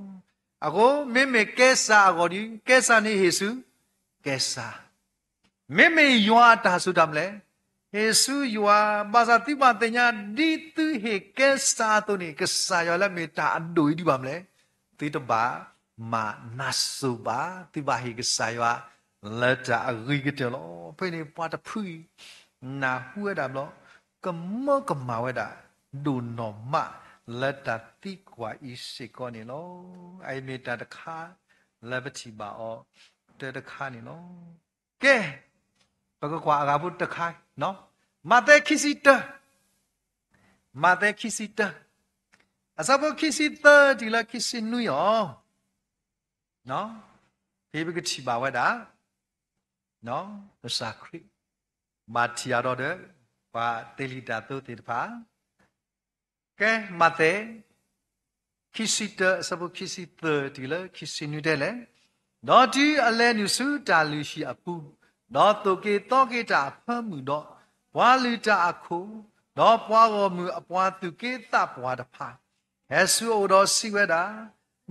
အဃိ မ့မ့ၢ်ကဲစၢ်အဂီၢ်ဒီး ကဲစၢ်န့ၣ်ဟ့ၣ်ဆူကဲစၢ် မ့မ့ၢ်ယွၤအတၢ်စူၢ်တၢ်မနုၤလဲၣ်, ဟ့ၣ်ဆူယွၤ. ဘၣ်ဆၣ်သုဘၣ်သ့ၣ်ညါ ဒ်သုဟ့ၣ်ကဲစၢ်အသိးန့ၣ် ကစၢ်ယွၤလၢမ့ၢ်တၢ်အဒိၣ်အံၤဒ်ဘၣ်မနုၤလဲၣ်, သုတဘၣ်မၤနါစိၤဘၣ်, သုဘၣ်ဟ့ၣ်ကစၢ်ယွၤလၢတၢ်အဂ့ၤကတၢၢ်လီၤ. ဖဲန့ၣ်ပှၤတဖုအံၤ နၢ်ဟူဝဲဒၣ်ဘျီ ကမၢကမၣ်ဝဲဒၣ် ဒိၣ်နီၢ်မးလၢတၢ်သံကွၢ်အံၤစ့ၢ်ကီးန့ၣ်လီၤ. အအံၤမ့ၢ်တၢ်တခါလၢပထံၣ်ဘၣ်အီၤတၢ်တခါန့ၣ်လီၤ. ကဲ, ပကကွၢ်အဂၤဖိတခါ, မးသဲခံဆံတၢ, မးသဲခံဆံတၢ, အဆၢဖိခံဆံသၢတုၤလၢခံဆံနွံအီၤ, ဖဲပကထံၣ်ဘၣ်ဝဲဒၣ် ကစၢ်ခရံာ် ဘၣ်ထံၣ်အဒီးဒီး ပှၤသ့လံာ်တၢ်သိသ့ၣ်တဖၣ် ကဲ, မးသဲ ခံဆံတၢ အဆၢဖိခံဆံသၢတုၤလၢခံဆံနွံတဲလဲၣ်, ဒီးတုၤအလဲၤနုာ်ဆူတၢ်လုၢ်ဟံၣ်အပူၤ, ဒီးသိၣ်က့ၤသီက့ၤတၢ်အဖၢမုၢ်ဒီး, ပှၤလုၢ်တၢ်အခိၣ်, ဒီးပှၤဂီၢ်မုၢ်အပှၤသူၣ်က့သးပှၢ်တဖၣ် ဟဲဆူအအိၣ်ဒီးစံးဝဲဒၣ်,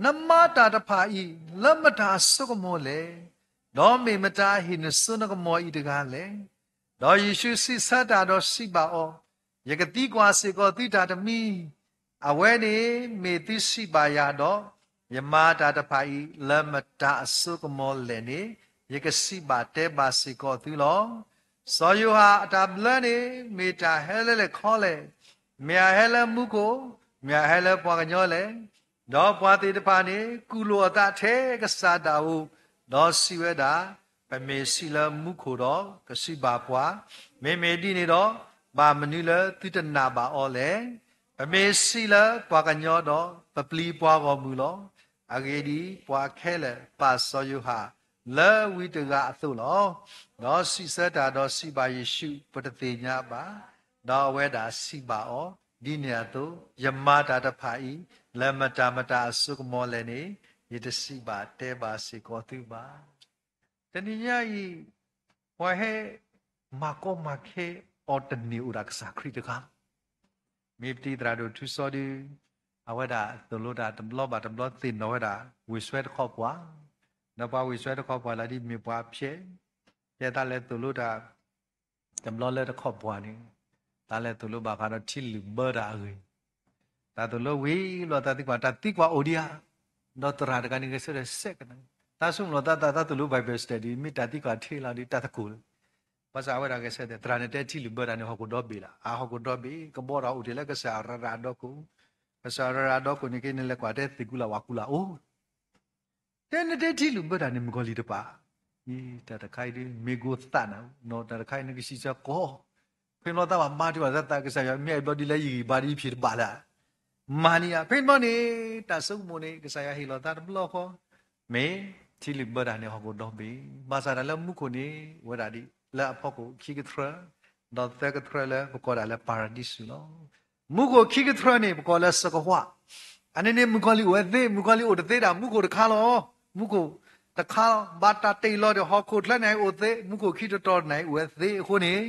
နမၤတၢ်တဖၣ်အံၤ လၢမတၤအစိကမီၤလဲၣ်, ဒီးမ့ၢ်မတၤဟ့ၣ်နစိနကမီၤအံၤတဂၤလဲၣ်. ဒီးယ့ၣ်ၡူးစံးဆၢတၢ်ဒီးစံးဘၣ်အီၤ, ယကသံကွၢ်စ့ၢ်ကီးသုတၢ်တမံၤ, အဝဲန့ၣ်မ့ၢ်သုစံးဘၣ်ယၤဒီး, ယမၤတၢ်တဖၣ်အံၤ လၢမတၤအစိကမီၤလဲၣ်န့ၣ်, ယကစံးဘၣ်တဲဘၣ်စ့ၢ်ကီးသုလီၤ. စီၤယိၤဟၣ်အတၢ်ဘျၢန့ၣ် မ့ၢ်တၢ်ဟဲလၢလဲၣ်ခီလဲၣ်, မ့ၢ်အဟဲလၢမူခိၣ်, မ့ၢ်အဟဲလၢပှၤကညီလဲၣ်. ဒီးပှၤသ့ၣ်တဖၣ်န့ၣ် ကူၣ်လိာ်အသးထဲကစၢ်ဒၣ်ဝူး, ဒီးစံးဝဲဒၣ်, ပမ့ၢ်စံးလၢမူခိၣ်ဒီး ကစံးဘၣ်ပှၤ, မ့မ့ၢ်ဒ်န့ၣ်ဒီး ဘၣ်မနုၤလၢသုတနာ်ဘၣ်အီၤလဲၣ်. ပမ့ၢ်စံးလၢပှၤကညီဒီး ပပျံၤပှၤဂီၢ်မုၢ်လီၤ. အဂ့ၢ်ဒ်အံၤ, ပှၤခဲလၢာ်ပာ်စီၤယိၤဟၣ်လၢဝံတဂၤအသိးလီၤ. ဒီးစံးဆၢတၢ်ဒီးစံးဘၣ်ယ့ၣ်ၡူး, ပတသ့ၣ်ညါဘၣ်. ဒီးအဝဲဒၣ်စံးဘၣ်အီၤ, ဒ်န့ၣ်အသိး ယမၤတၢ်တဖၣ်အံၤ လၢမတၤမတၤအစိကမီၤလဲၣ်န့ၣ်, ယတစံးဘၣ်တဲဘၣ်စ့ၢ်ကီးသုဘၣ်. တနံၤညါအံၤ ပှၤဟဲမၤကီမၤခဲအီၤတန့ၢ်အိၣ်ဒၣ်ကစၢ်ခရံာ်တဂၤလီၤ. မ့ၢ်ပတံၤသရၣ်ဒိၣ်ထူစီဒီး အဝဲဒၣ်သိၣ်လိတၢ်တဘျီဘၣ်တဘျီသ့ၣ်နီၣ်ဝဲဒၣ် ဝ့ၢ်စွဲတခီပှၤ, ဒီးပှၤဝ့ၢ်စွဲတခီပှၤလၢဒ်မ့ၢ်ပှၤဖျဲး, ဖဲတၢ်လဲၤသိၣ်လိတၢ် တဘျီလၢတခီပှၤန့ၣ်, တၢ်လဲၤသိၣ်လိဘၣ်ဃးဒီးထံလုၢ်ဘၢတၢ်အဂ့ၢ်, တၢ်သိၣ်လိဝံၤလီၤတၢ်သံကွၢ်, တၢ်သံကွၢ်အိၣ်ဒံးဧါ, ဒီးသရၣ်တဂၤန့ၣ်ဂဲၤဆၢထၢၣ်စဲးကနၣ်, တၢ်ဆိကမိၣ်လီၤတၢ်သး တၢ်သိၣ်လိ Bible study မ့ၢ်တၢ်သံကွၢ်ထဲလီၤဒီးတၢ်သကိးလၢ ဘၣ်ဆၣ်အဝဲဒၣ်ဂဲၤဆၢထၢၣ် သရၣ်န့ၣ်တဲထံလုၢ်ဘၢတၢ်န့ၣ် ဟီၣ်ခိၣ်ဒီဘ့ၣ်လီၤ. အဟီၣ်ခိၣ်ဒီဘ့ၣ် ကဘီထီၣ်အိၣ်တ့ၢ်လၢကစၢ်အရရၣ်ဒီခိၣ်, ကစၢ်အရရၣ်ဒီခိၣ်န့ၣ်က့ နလဲၤကွၢ်တဲသ့ၣ်ကူလာ်ဝၣ်ကူလာ်အိၣ် တဲနတဲထံလုၢ်ဘၢတၢ်န့ၣ် မုၣ်ကီၤလံၢ်တပာ်, အံၤ တၢ်တခါအံၤဒ် မ့ၢ်ကိသးနၤ, တၢ်တခါအံၤနကစံးဆၢကီး, ဖဲန့ၣ်ဘျီသးဘၣ်မၤတ့ၢ်ဘၣ်သး ကစၢ်ယွၤမ့ၢ်အဲၣ်ဘျီဒ်လဲၣ်ယဂံၢ်ဘါဒ်ယဖံးတဘၣ်လၢ မၤန့ၢ်ဧါ. ဖဲန့ၣ်ဘျီန့ၣ် တၢ်ဆိကမိၣ်န့ၣ် ကစၢ်ယွၤဟ့ၣ်လီၤသးတဘျီဃီ, မ့ၢ်ထံလုၢ်ဘၢတၢ်န့ၣ် ဟီၣ်ခိၣ်ဒီဘ့ၣ်, ဘၣ်ဆၣ်တၢ်လၢမူခိၣ်န့ၣ် ဝဲဒၣ်ဒ်လၢအဖီခိၣ်ခံကထြၢ, ဒီးသၢကထြၢလၢပကိးဒၣ်လၢပၤရဒံစူၤလီၤ. မူခိၣ်ခံကထြၢန့ၣ် ပကိးလၢစကဝး, အန့ၣ်န့ၣ် မုၣ်ကီၤလံၢ်အိၣ်ဝဲသ့, မုၣ်ကီၤလံၢ်အိၣ်တသ့ဒၣ် မူခိၣ်တခါလီၤ. မူခိၣ်တခါလီၤ. ဘၣ်တၢ်တ့ၢ်လီၤဒီးဟီၣ်ခိၣ်ချၢန့ၣ်အိၣ်သ့, မူခိၣ်ခံတတီၤန့ၣ်အိၣ်ဝဲသ့အဃိန့ၣ်,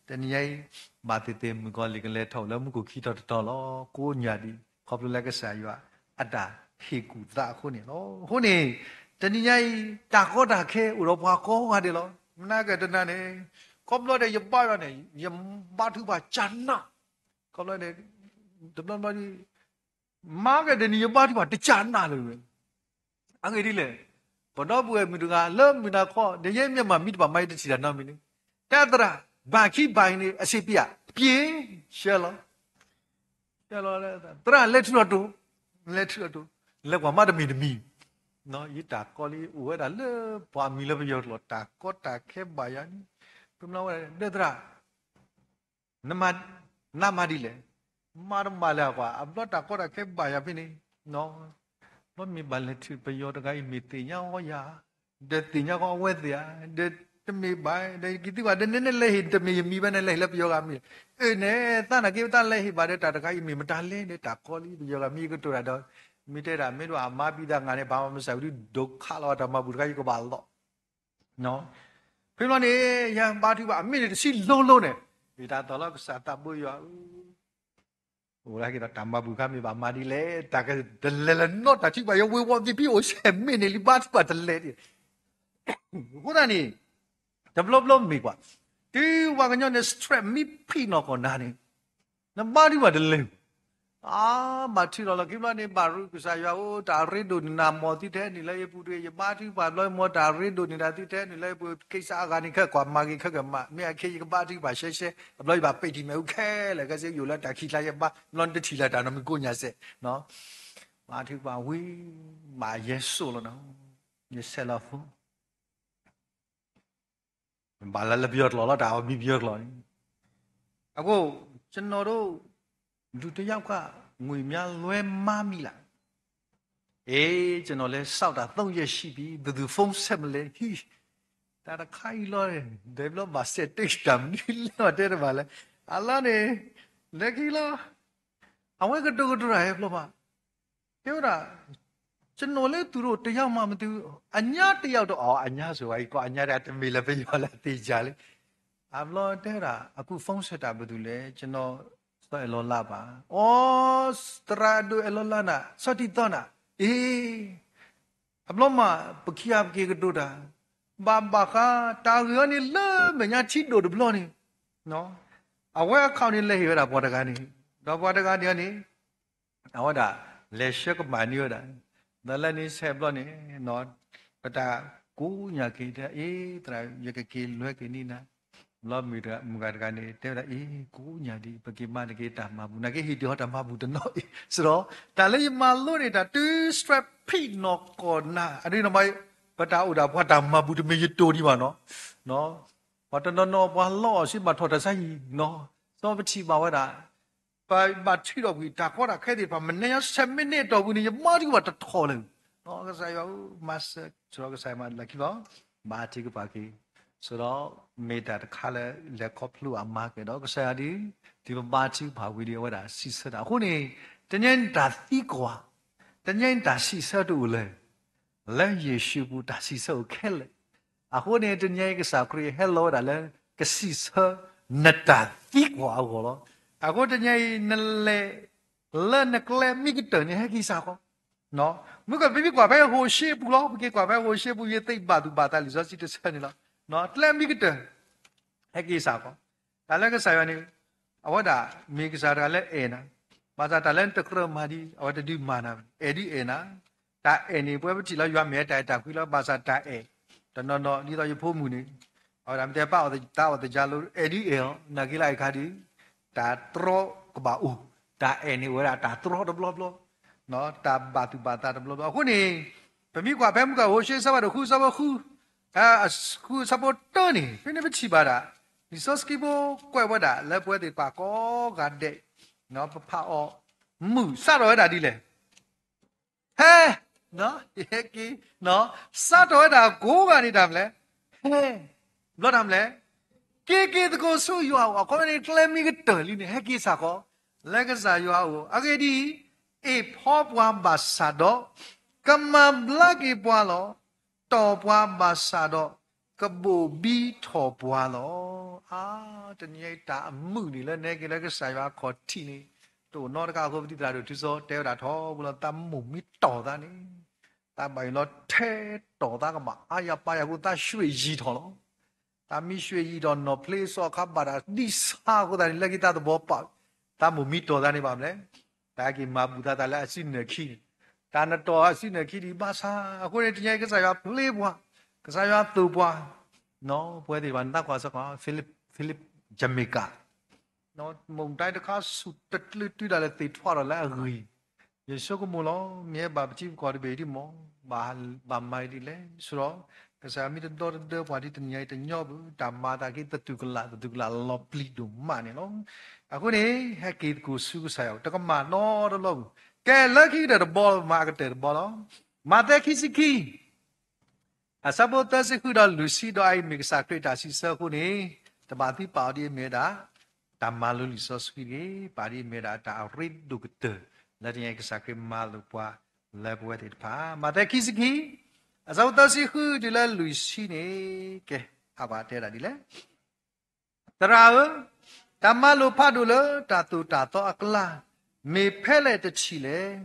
တနံၤညါအံၤ ဘၣ်သ့ၣ်သ့ၣ်မုၣ်ကီၤလံၢ်ကလဲၤထီၣ်အိၣ်လၢမူခိၣ်ခံထီၣ်တထီၣ်လီၤ. ကိးညါဒံး ခီဖျိလၢကစၢ်ယွၤအတၢ်ဟ့ၣ်ကူၣ်သးအဃိန့ၣ်လီၤ. အဃိန့ၣ် တနံၤညါအံၤ တၢ်ကီတၢ်ခဲအိၣ်ဒီးပှၤကိးဂၤဒဲးလီၤ. မနၤကတနၤန့ၣ် ခီဖျိဒီးယဘါယွၤန့ၣ် ယဘါထုကဖၣ်ကနၣ် ခီဖျိန့ၣ် တဘျီဘျီဒံး မၤက့ၤတနံၤယဘါထုကဖၣ်တကနၣ်လၢၤဝဲ. အဂ့ၢ်ဒ်လဲၣ်, ပဒီပုၢ်ဝဲၢ်မုၣ်တဂၤလၢမုၢ်နၤခီ ဒီးယဲမ့ၢ်မၤမံတဘၣ်မၤယတထံၣ်တၢ်နီတမံၤန့ၣ်, တဲသရၣ် ဘၣ်ခံဘၣ်အံၤန့ၣ် အစ့ပ့ဧါ, ပ့ၣ်, ဆှၢလီၤ, ဆှၢလီၤ, သရၣ်လဲၤထုးလီၤတိၤ, လဲၤထုးလီၤတိၤ, လဲၤကွၢ်မးတမံၤတမံၤ, ယတၢ်ကီလံအိၣ်ဝဲဒၣ်လၢပှၤမံၤလၢပယီၤကျိာ် တၢ်ကီတၢ်ခဲဘၣ်ယၤန့ၣ်, ပမ့ၢ်ဝဲဒၣ် ဒီသရၣ် နမၤဒ်လဲၣ်, မၤတမၤလဲၣ်ကွၢ်, အဘျီတၢ်ကီတၢ်ခဲဘၣ်ယၤဖဲန့ၣ်, ဘျီမ့ၢ်ဘၣ်လဲၤထုးပယီၤတဂၤအံၤ မ့ၢ်သ့ၣ်ညါအီၤယၤ, ဒီးသ့ၣ်ညါကီအဝဲသ့ၣ်ဧါ, ဒီးတမ့ၢ်ဘၣ်, ဒီးယကသံကွၢ် ဒီးနနလဲၤဟ့ၣ် တမ့ၢ်ယမံၤဘၣ် နလဲၤဟ့ၣ်လၢပယီၤဂၤမံၤ, အၢၣ်န့ၣ် သးနာ်က့ ပတၢ်လဲၤဟ့ၣ်ဘၣ်ဒီးတၢ်တဂၤအံၤ မ့ၢ်မတၤလဲၣ်ဒီး တၢ်ကီလံပယီၤဂၤမံၤကတိၤတၢ်ဒီး, မ့ၢ်တဲဒၣ် မ့ၢ်တဘၣ်အမါဘံသးနၤန့ၣ် ဘၣ်မၤမစၢ်ဝံၤဒုး ဒိးခးလီၤတၢ်မၤဘူၣ်တခါအံၤကဘၣ်လီၤ ဖဲဘျီန့ၣ် ယဘါထုကဖၣ် အမ့ၢ်န့ၣ်တဆံလိၤလိၤန့ၣ်, ယတၢ်သီၣ်လီၤကစၢ်သးဘိယွၤဧၢ, အိၣ်လၢက့ၤဒီးတၢ်မၤဘူၣ်ခါမ့ၢ်ဘၣ်မၤဒ်လဲၣ်, တၢ်ကတလဲၤလၢနီတၢ်ထံၣ်ဘၣ် ယဝ့ၤဝီၤသ့ၣ်ဖံအိၣ်ဆဲးမ့ၢ်န့ၣ်လံ ဘါထုကဖၣ်တလဲၤဒ်, အဃိသတးန့ၣ် တဘျီဘျီမ့ၢ်ကွၢ်, တုၤပှၤကညီန့ၣ် stress မ့ၢ်ဖံးနီၢ်ကီၢ်နၤန့ၣ်, နဘါထုကဖၣ်တလဲၤ အါ, ဘၣ်ထုးထီၣ်လီၤခံဘျီန့ၣ် ဘၣ်ရူးကစၢ်ယွၤအိၣ် တၢ်ရ့ဒိၣ်န့ၢ်နၤ မ်သံထဲနုာ်လၢယပူၤတဂ့ၤ, ယဘါထုကဖၣ်ဘျီ မ်တၢ်ရ့ဒိၣ်န့ၢ်တၢ်သံထဲနုာ်လၢယပူၤ, ကစၢ်အဂၤန့ၣ် ခဲကွၢ်မၤဂ့ၤခဲကမၤ, မ့ၢ်အခဲယကဘါထုကဖၣ်ရှဲရှဲ, အဘျီယဘၣ်ပဲာ်ထံမဲာ်အူခဲလၢာ် ကဲစ့ယိာ်လၢတၢ်ခံးကျါယဘါ, ဘျီနတထံၣ်လၢတၢ်နီတမံၤကိးညါစဲး, ဘါထုကဖၣ်ဝံၤ, ဘၣ်ယဲၢ်စိၣ်လီၤနီၤ, ယဆဲးလီၤဖိ ဘၣ်လၢလၢပယီၤကျိာ်လီၤတၢ်အီၣ်မံပယီၤကျိာ်န့ၣ်, အဃိ, ကျွန်တော်တို့ လူတစ်ယောက်က ငွေများလွှဲမှားမိလား, အေး, ကျွန်တော်လည်း စောင့်တာ သုံးရက်ရှိပြီ, ဘယ်သူဖုန်းဆက်မလဲ, ဟံ, တၢ်တခါအံၤလီၤ, ဒီးဘျီဘၣ်စဲးတ့ၢ်တၢ်မနုၤလဲၣ် တဲတဘၣ်လဲၣ်, အလီၢ်န့ၣ်, လဲၤခံလီၤ, အဝဲကတိၤကတိၤတၢ်ဟဲဖျိဘၣ် တဲဝဲဒၣ်, ကျွန်တော်လည်း သူတို့ တစ်ယောက်မှ မသိဘူး, အညါတစ်ယောက်တော့, အညါဆိုဝဲအံၤ ကီၢ်အညါတၢ်တမ့ၢ်လၢပယီၤလၢအသ့ၣ်ညါလံ, အဘျီတဲဝဲဒၣ် အခုဖုန်းဆက်တာ ဘယ်သူလဲ, ကျွန်တော် စောအဲၣ်လီၤလါပါ, အိ, သရၣ်ဒိၣ်အဲၣ်လီၤလါနၤ, စီၤတံၢ်သီနၤ, အ့ အဘျီမး ပခံဂၤပက့ၤကတိၤတၢ်, ဘၣ်ဘၣ်ဃး တၢ်ဂ့ၢ်အံၤန့ၣ် လၢမဲာ်ညါထံဒိၣ်တဘျီန့ၣ်, အဝဲအခီၣ်န့ၣ် လဲၤဟ့ၣ်ဝဲဒၣ်ပှၤတဂၤန့ၣ်, ဒီးပှၤတဂၤန့ၣ်န့ၣ် အဝဲဒၣ် လဲၤဆှၢကမၣ်န့ၢ်ဝဲဒၣ်, ဒီးလၢန့ၣ်ဆဲးဘျီန့ၣ်, ပတၢ်ကိးညါက့ၤတဲ အ့ သရၣ် ယကက့ၤလွဲက့ၤန့ၢ်နၤ, ဘျီမုၣ်ဂၤတဂၤန့ၣ် တဲဝဲဒၣ် အ့ ကိးညါဒံး ပက့ၤမၤတက့ၤတၢ်မၤဘူၣ် နာ်က့ဟ့ၣ်ဒုးအီၤတၢ်မၤဘူၣ်တနီၤအံၤ, စရီ, တၢ်လၢယမၤလိန့ၣ် တၢ်တုၤ stress ဖံးနီၢ်ကီၢ်နၤ, အဒ်န့ၣ် ပတၢ်အိၣ်ဒၣ်ပှၤတၢ်မၤဘူၣ်တမ့ၢ်ယတိၢ်ဒံးဘၣ်နီၤ, ပှၤတနီၤနီၤပှၤလီအီၣ်စ့ဘၣ်ထီၣ်တၢ်ဆါဟံၣ်နီၤ, စီပထံၣ်ဘၣ်ဝဲဒၣ် ပဘၣ်ထုးထီၣ်ကွံာ် တၢ်ကီတၢ်ခဲသ့ၣ်တဖၣ် မနုၤညါ ဆယ်မိနစ်အတီၢ်ပူၤန့ၣ် ယမၤထုကဖၣ်တထီၣ်လၢၤ, ကစၢ်ယွၤဧၢ, မၤစၢၤ, စရီကစၢ်ယွၤမၤလၢခံလီၤ, ဘါထုကဖၣ်က့ၤ, စရီ, မ့ၢ်တၢ်တခါလၢလဲၤခီဖျိအမါကဲဒီး ကစၢ်ယွၤဒ်, ဒ်ပဘါထုကဖၣ်ဝံၤဒီး အဝဲဒၣ်စံးဆၢတၢ်, အဃိန့ၣ်, တနံၤညါအံၤတၢ်သံကွၢ်, တနံၤညါအံၤတၢ်စံးဆၢတအိၣ်လၢၤ လၢယ့ၣ်ၡူးအပူၤတၢ်စံးဆၢအိၣ်ခဲလၢာ်, အဃိန့ၣ် တနံၤညါအံၤကစၢ်ခရံာ်ဟဲလီၤဝဲဒၣ်လၢ ကစံးဆၢ နတၢ်သံကွၢ်အဂီၢ်လီၤ, အဃိတနံၤညါအံၤ နလဲၤ လၢနကျဲမံကတၢၢ်န့ၣ် ဟဲက့ၤစ့ၢ်ကီး, မ့ၢ်ကပမ့ၢ်ကွၢ်ဖဲဟိၤၡ့အပူၤလီၤ, ပက့ၤကွၢ်ဖဲဟိၤၡ့အပူၤ ယသ့ၣ်ဘၣ်သူၣ်ဘၣ်သးလံာ်စီဆှံတဆၢန့ၣ်လီၤ, ကျဲမံကတၢၢ် ဟဲက့ၤစ့ၢ်ကီး, တၢ်လၢကစၢ်ယွၤန့ၣ်, အဝဲဒၣ် မ့ၢ်ကစၢ်တဂၤလၢအဲၣ်နၤ, ဘၣ်ဆၣ်တၢ်လၢနတကြၢးမၤဒ် အဝဲတဒုးမၤနၤ, အဲၣ်ဒုးအဲၣ်နၤ, တၢ်အဲၣ်န့ၣ် ပဝဲပထံၣ်လၢယွၤမ့ၢ်အဲၣ်တၢ်အဲၣ်တၢ်ကွံလီၤ, ဘၣ်ဆၣ်တၢ်အဲၣ်, တနီၤနီၤ ဒ်သိးယဖိမုၣ်န့ၣ်, အဝဲဒၣ်မ့ၢ်တဲပာ်အီၤသးအီၣ်သယါလိၤ အဲၣ်ဒုးအဲၣ်အီၤ, နာ်က့လၢအံၤခါဒုး, တၢ်တြီကဘၣ်အိၣ်, တၢ်အဲၣ်န့ၣ်အိၣ်ဝဲဒၣ်တၢ်တြီတဘျီဘျီ, တၢ်ဘၣ်သူၣ်ဘၣ်သးတဘျီဘျီ, အဃိန့ၣ်, ပမ့ၢ်ကွၢ်ဖဲမုၢ်ကၢၢ်ဟိၤၡ့ အဆၢဖးဒိၣ်ဃု အဆၢဖိဃု, ဃု အဆၢဖိတၢန့ၣ် ဖဲန့ၣ်ပထံၣ်ဘၣ်ဒၣ်, လံာ်စီဆှံဖိကွဲးဝဲဒၣ်လၢပဝဲသ့ၣ်တဖၣ်ကိးဂၤဒဲး, ပဖးအီၤ, မုၢ်စးထီၣ်ဝဲဒၣ်ဒ်လဲၣ် ဟဲ, ဟဲက့ၤ, စးထီၣ်ဝဲဒၣ်ကိးဂၤန့ၣ်တၢ်မနုၤလဲၣ်, ဟဲ, ဘျီတၢ်မနုၤလဲၣ်, က့ၤက့ၤသကိးဆူယွၤအအိၣ်, အခီပညီန့ၣ် ကျဲမံကတၢၢ်လံန့ၣ် ဟဲက့ၤစ့ၢ်ကီး, လၢကစၢ်ယွၤအအိၣ်, အဂ့ၢ်ဒ်အံၤ, အ့ၣ်ဖီပှၤဘၣ်ဆၣ်ဒီး, ကမၤဘျါက့ၤပှၤလီၤ, တီၢ်ပှၤဘၣ်ဆၣ်ဒီး, ကဘိးဘံထီၣ်ပှၤလီၤ. အါ, တနံၤအံၤတၢ်အမုာ်န့ၣ်လၢနဟဲက့ၤလၢကစၢ်ယွၤအခီၣ်ထံးန့ၣ် တအိၣ်နီတဂၤအဃိ ပတံၤသရၣ်ဒိၣ်ထူစီတဲဝဲဒၣ်ထီဘိလီၤ သးမိၣ်မံတီၢ်သးန့ၣ် သးဘၣ်ယိၣ်လီၤထဲတီၢ်သးကမၣ်အါယၤပာ်ယၤအဃိ သးရွှ့ၣ်ယံၤထီၣ်လီၤ. သးမံရွှ့ၣ်ယံၤထီၣ်နီၢ်ဖျ့စီၤအခါဘၣ်တၢ်ဒံးဆါအဃိသတးန့ၣ် လၢခံသးသဘီပာ် သးမိၣ်မံတီၢ်သးန့ၣ်ဘၣ်မနုၤလဲၣ်. တၢ်ဟဲက့ၤမၤဘူၣ်သးတၢ်လၢအစုနၢၣ်ခံန့ၣ် တၢ်နတီၢ်အစုနၢၣ်ခံဒံးဘၣ်ဆၣ် အဃိန့ၣ် တနံၤအံၤကစၢ်ယွၤဖျ့ပှၤ, ကစၢ်ယွၤသိၣ်ပှၤ, ပဝဲသ့ၣ်တဖၣ်န့ၣ် သးကွၢ်စ့ၢ်ကီး Philip, Philip Jamaica မုၢ်တၢ်တခါဆူၣ်တကျုးတုၤဒၣ်လဲာ်သ့ၣ်ထွးဒီးလၢအဂ့ၢ်, ယဆိကမိၣ်လီၤ မ့ၢ်ဟဲဘၣ်ပထံပကီၢ်တဘ့ၣ်ဒ်မ့ၢ် ဘၣ်မၤဒ်လဲၣ် ဆိဒီး ကစၢ်မ့ၢ်တဒီတဒၢပှၤဒ်တနံၤအံၤတညီဘၣ် တၢ်မၤသးက့ၤသတူၢ်ကလာ် သတူၢ်ကလာ်လီၤပျံၤဒိၣ်မးန့ၣ်လီၤ. အဃိန့ၣ် ဟဲက့ၤသကိးဆူကစၢ်ယွၤ တကမၣ်နီတဘျီဘၣ်. ကဲလၢခံကတၢၢ်တဘီလီၤ မၤကတၢၢ်တဘီလီၤ. မးသဲခံဆံခံ အဆၢဖိသၢဆံဃုဒီးလွံၢ်ဆံ ဒီးအအံၤမ့ၢ်ကစၢ်ခရံာ်တၢ်စံးဆၢအဃိန့ၣ် တဘၣ်သံပာ်အီၤဒ်အမ့ၢ်ဝဲဒၣ် တၢ်မၤလိလံာ်စီဆှံတဂ့ၤ, ပာ်ဒ်အမ့ၢ်ဝဲဒၣ်တၢ်အရ့ဒိၣ်ကတၢၢ် လၢတနံၤအံၤကစၢ်ခရံာ်မၤလိာ်ပှၤလၢပဝဲသ့ၣ်တဖၣ် မးသဲခံဆံခံ အဆၢဖိသၢဆံဃုတုၤလၢလွံၢ်ဆံန့ၣ် ကဲ ဟးဘၣ်တဲဒၣ်ဒ်လဲၣ် သရၣ်ဧၢ, တၢ်မၤလိာ်ဖးဒိၣ်လၢတၢ်သိၣ်တၢ်သီအကျါ မ့ၢ်ဖဲလဲၣ်တထံၣ်လဲၣ်.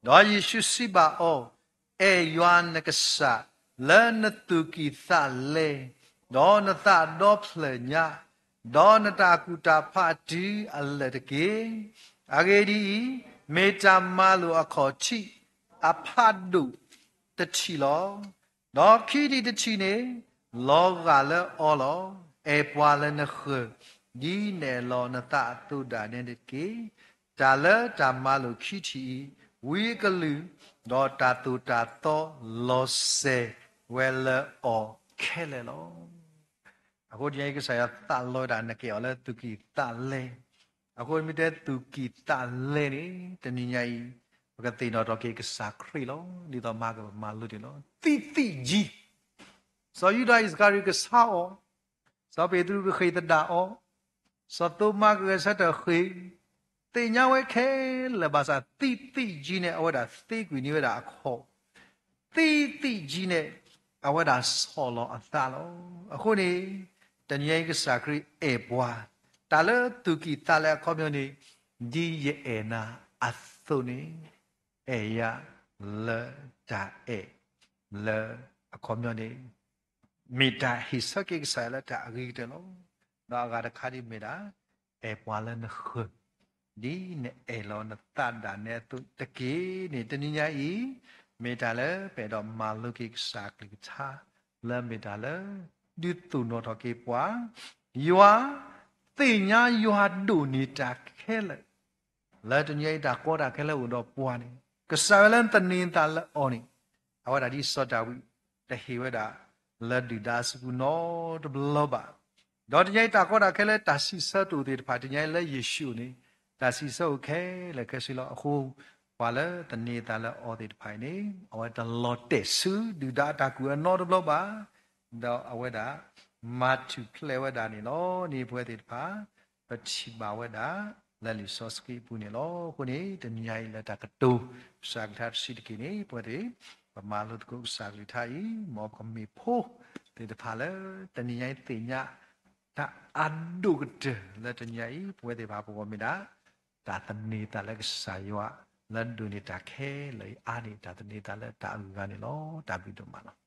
ဒီးယ့ၣ်ၡူးစံးဘၣ်အီၤ, အဲၣ်ယွၤနကစၢ် လၢနသူၣ်ကံၢ်သးလဲ, ဒီးနသးဒီဖျၢၣ်ညါ, ဒီးနတၢ်ကူၣ်တၢ်ဖးတုၤအလၢာ်တက့ၢ်. အဂ့ၢ်ဒ်အံၤ, မ့ၢ်တၢ်မၤလိာ်အခီၣ်ထံးအဖးဒိၣ်တထံၣ်လီၤ. ဒီးခံထံၣ်တထံၣ်န့ၣ် လီၤဂာ်လၢအီၤလီၤ. အဲၣ်ပှၤလၢနဃၢၤ, ဒ်နအဲၣ်လီၤနသးအသိးဒၣ်နဲတက့ၢ်. တၢ်လၢတၢ်မၤလိာ်ခံထံၣ်အံၤ, ဝံအကလုၢ်, ဒီးတၢ်သိၣ်တၢ်သီလီၤစဲၤဝဲလၢအီၤခဲလၢာ်လီၤ. အဃိတနံၤအံၤကစၢ်ယွၤသးလီဝဲဒၣ် နကအဲၣ်အီၤလၢသူၣ်ကံၢ်သးလဲ, အဃိမ့ၢ်တဲသူၣ်ကံၢ်သးလဲန့ၣ် တနံၤညါအံၤ ပကသ့ၣ်နီၣ်ထီၣ်က့ၤကစၢ်ခရံာ်လီၤ. ဒ်သိးမၤကပမၤလိတ့ၢ်လီၤ. သံသံယံၤ, စီၤယူဒၤအံၣ်စကၤရံၤကဆါအီၤ, စီၤပ့းတရူးကဃ့ၢ်သဒၣ်အီၤ, စီၤသိမါကဂဲၤဆၢထၢၣ်ဃ့ၢ်, သ့ၣ်ညါဝဲခဲလၢာ်ဘၣ်ဆၣ် သံသံယံၤန့ၣ် အဝဲဒၣ်သ့ကွံာ်န့ၢ်ဝဲဒၣ်အခီၣ်, သံသံယံၤန့ၣ် အဝဲဒၣ်ဆီၣ်လီၤအသးလီၤ. အဃိန့ၣ် တနံၤအံၤကစၢ်ခရံာ်အဲၣ်ပှၤ, တၢ်လၢသူၣ်ကံၢ်သးလဲအခီပညီန့ၣ် ဒ်ယအဲၣ်နၤအသိးန့ၣ် အဲၣ်ယၤလၢတၢ်အဲၣ်လၢအခီပညီန့ၣ် မ့ၢ်တၢ်ဟ့ၣ်ဆၢက့ၤကစၢ်ယွၤလၢတၢ်အဂ့ၤကတၢၢ်လီၤ. ဒီးအဂၤတခါဒ်မ့ၢ်ဒၣ် အဲၣ်ပှၤလၢနဃၢၤ ဒ်နအဲၣ်လီၤနသးဒၣ်နဲအသိးတက့ၢ်န့ၣ် တနံၤညါအံၤ မ့ၢ်တၢ်လၢပအဲၣ်ဒိးမၤလိက့ၤကစၢ်အကလုၢ်ကထါ လၢမ့ၢ်တၢ်လၢ ဒုးသိၣ်နီၣ်ထီၣ်က့ၤပှၤ, ယွၤ သ့ၣ်ညါယွၤဒိၣ်န့ၢ်တၢ်ခဲလၢာ် လၢတနံၤအံၤတၢ်ကီတၢ်ခဲလၢအိၣ်ဒီးပှၤန့ၣ် ကစၢ်ယွၤလၢသန့ၤသးလၢအီၤန့ၣ် အဝဲဒၣ်ဒ်စီၤဒၤဝံး တဟ့ၣ်ဝဲဒၣ်လၢဒုၣ်ဒါအစုပူၤနီတဘျီဘၣ်. ဒီးတနံၤအံၤတၢ်ကီတၢ်ခဲလၢတၢ်စံးဆၢတအိၣ်သ့ၣ်တဖၣ် တနံၤအံၤလၢယ့ၣ်ၡူးန့ၣ် တၢ်စံးဆၢအိၣ်ခဲလၢာ်ခဲဆ့လီၤ. အဃိ ပှၤလၢသန့ၤသးလၢအီၤသ့ၣ်တဖၣ်အံၤန့ၣ် အဝဲတလီၤတဲာ်ဆူဒုၣ်ဒါအတၢ်ကူၣ်အနီတဘျီဘၣ်. ဒီးအဝဲဒၣ် မၤထူၣ်ဖျဲးဝဲဒၣ်န့ၣ်လီၤန့ၣ် ပဝဲသ့ၣ်တဖၣ် ပထံၣ်ဘၣ်ဝဲဒၣ် လၢလံာ်စီဆှံအပူၤန့ၣ်လီၤ. အဃိန့ၣ် တနံၤညါအံၤလၢတၢ်ကတိၤ ကစၢ်ကလုၢ်ကထါတဆံးတက့ၢ်န့ၣ် ပဝဲသ့ၣ် ပမၤလိသကိးကစၢ်ကလုၢ်ကထါအံၤ မ်ပကမ့ၢ်ဖိသ့ၣ်တဖၣ်လၢ တနံၤညါအံၤသ့ၣ်ညါ တၢ်အဒိၣ်ကတၢၢ်လၢတနံၤညါအံၤ ပဝဲသ့ၣ်တဖၣ်ပဂီၢ်မ့ၢ်ဒၣ် တၢ်သန့ၤသးလၢကစၢ်ယွၤ လၢဒိၣ်န့ၢ်တၢ်ခဲလၢာ်အံၤအါန့ၢ် တၢ်သန့ၤသးလၢတၢ်အဂၤန့ၣ်လီၤ. တၢ်ဘျုးဒိၣ်မးလီၤ.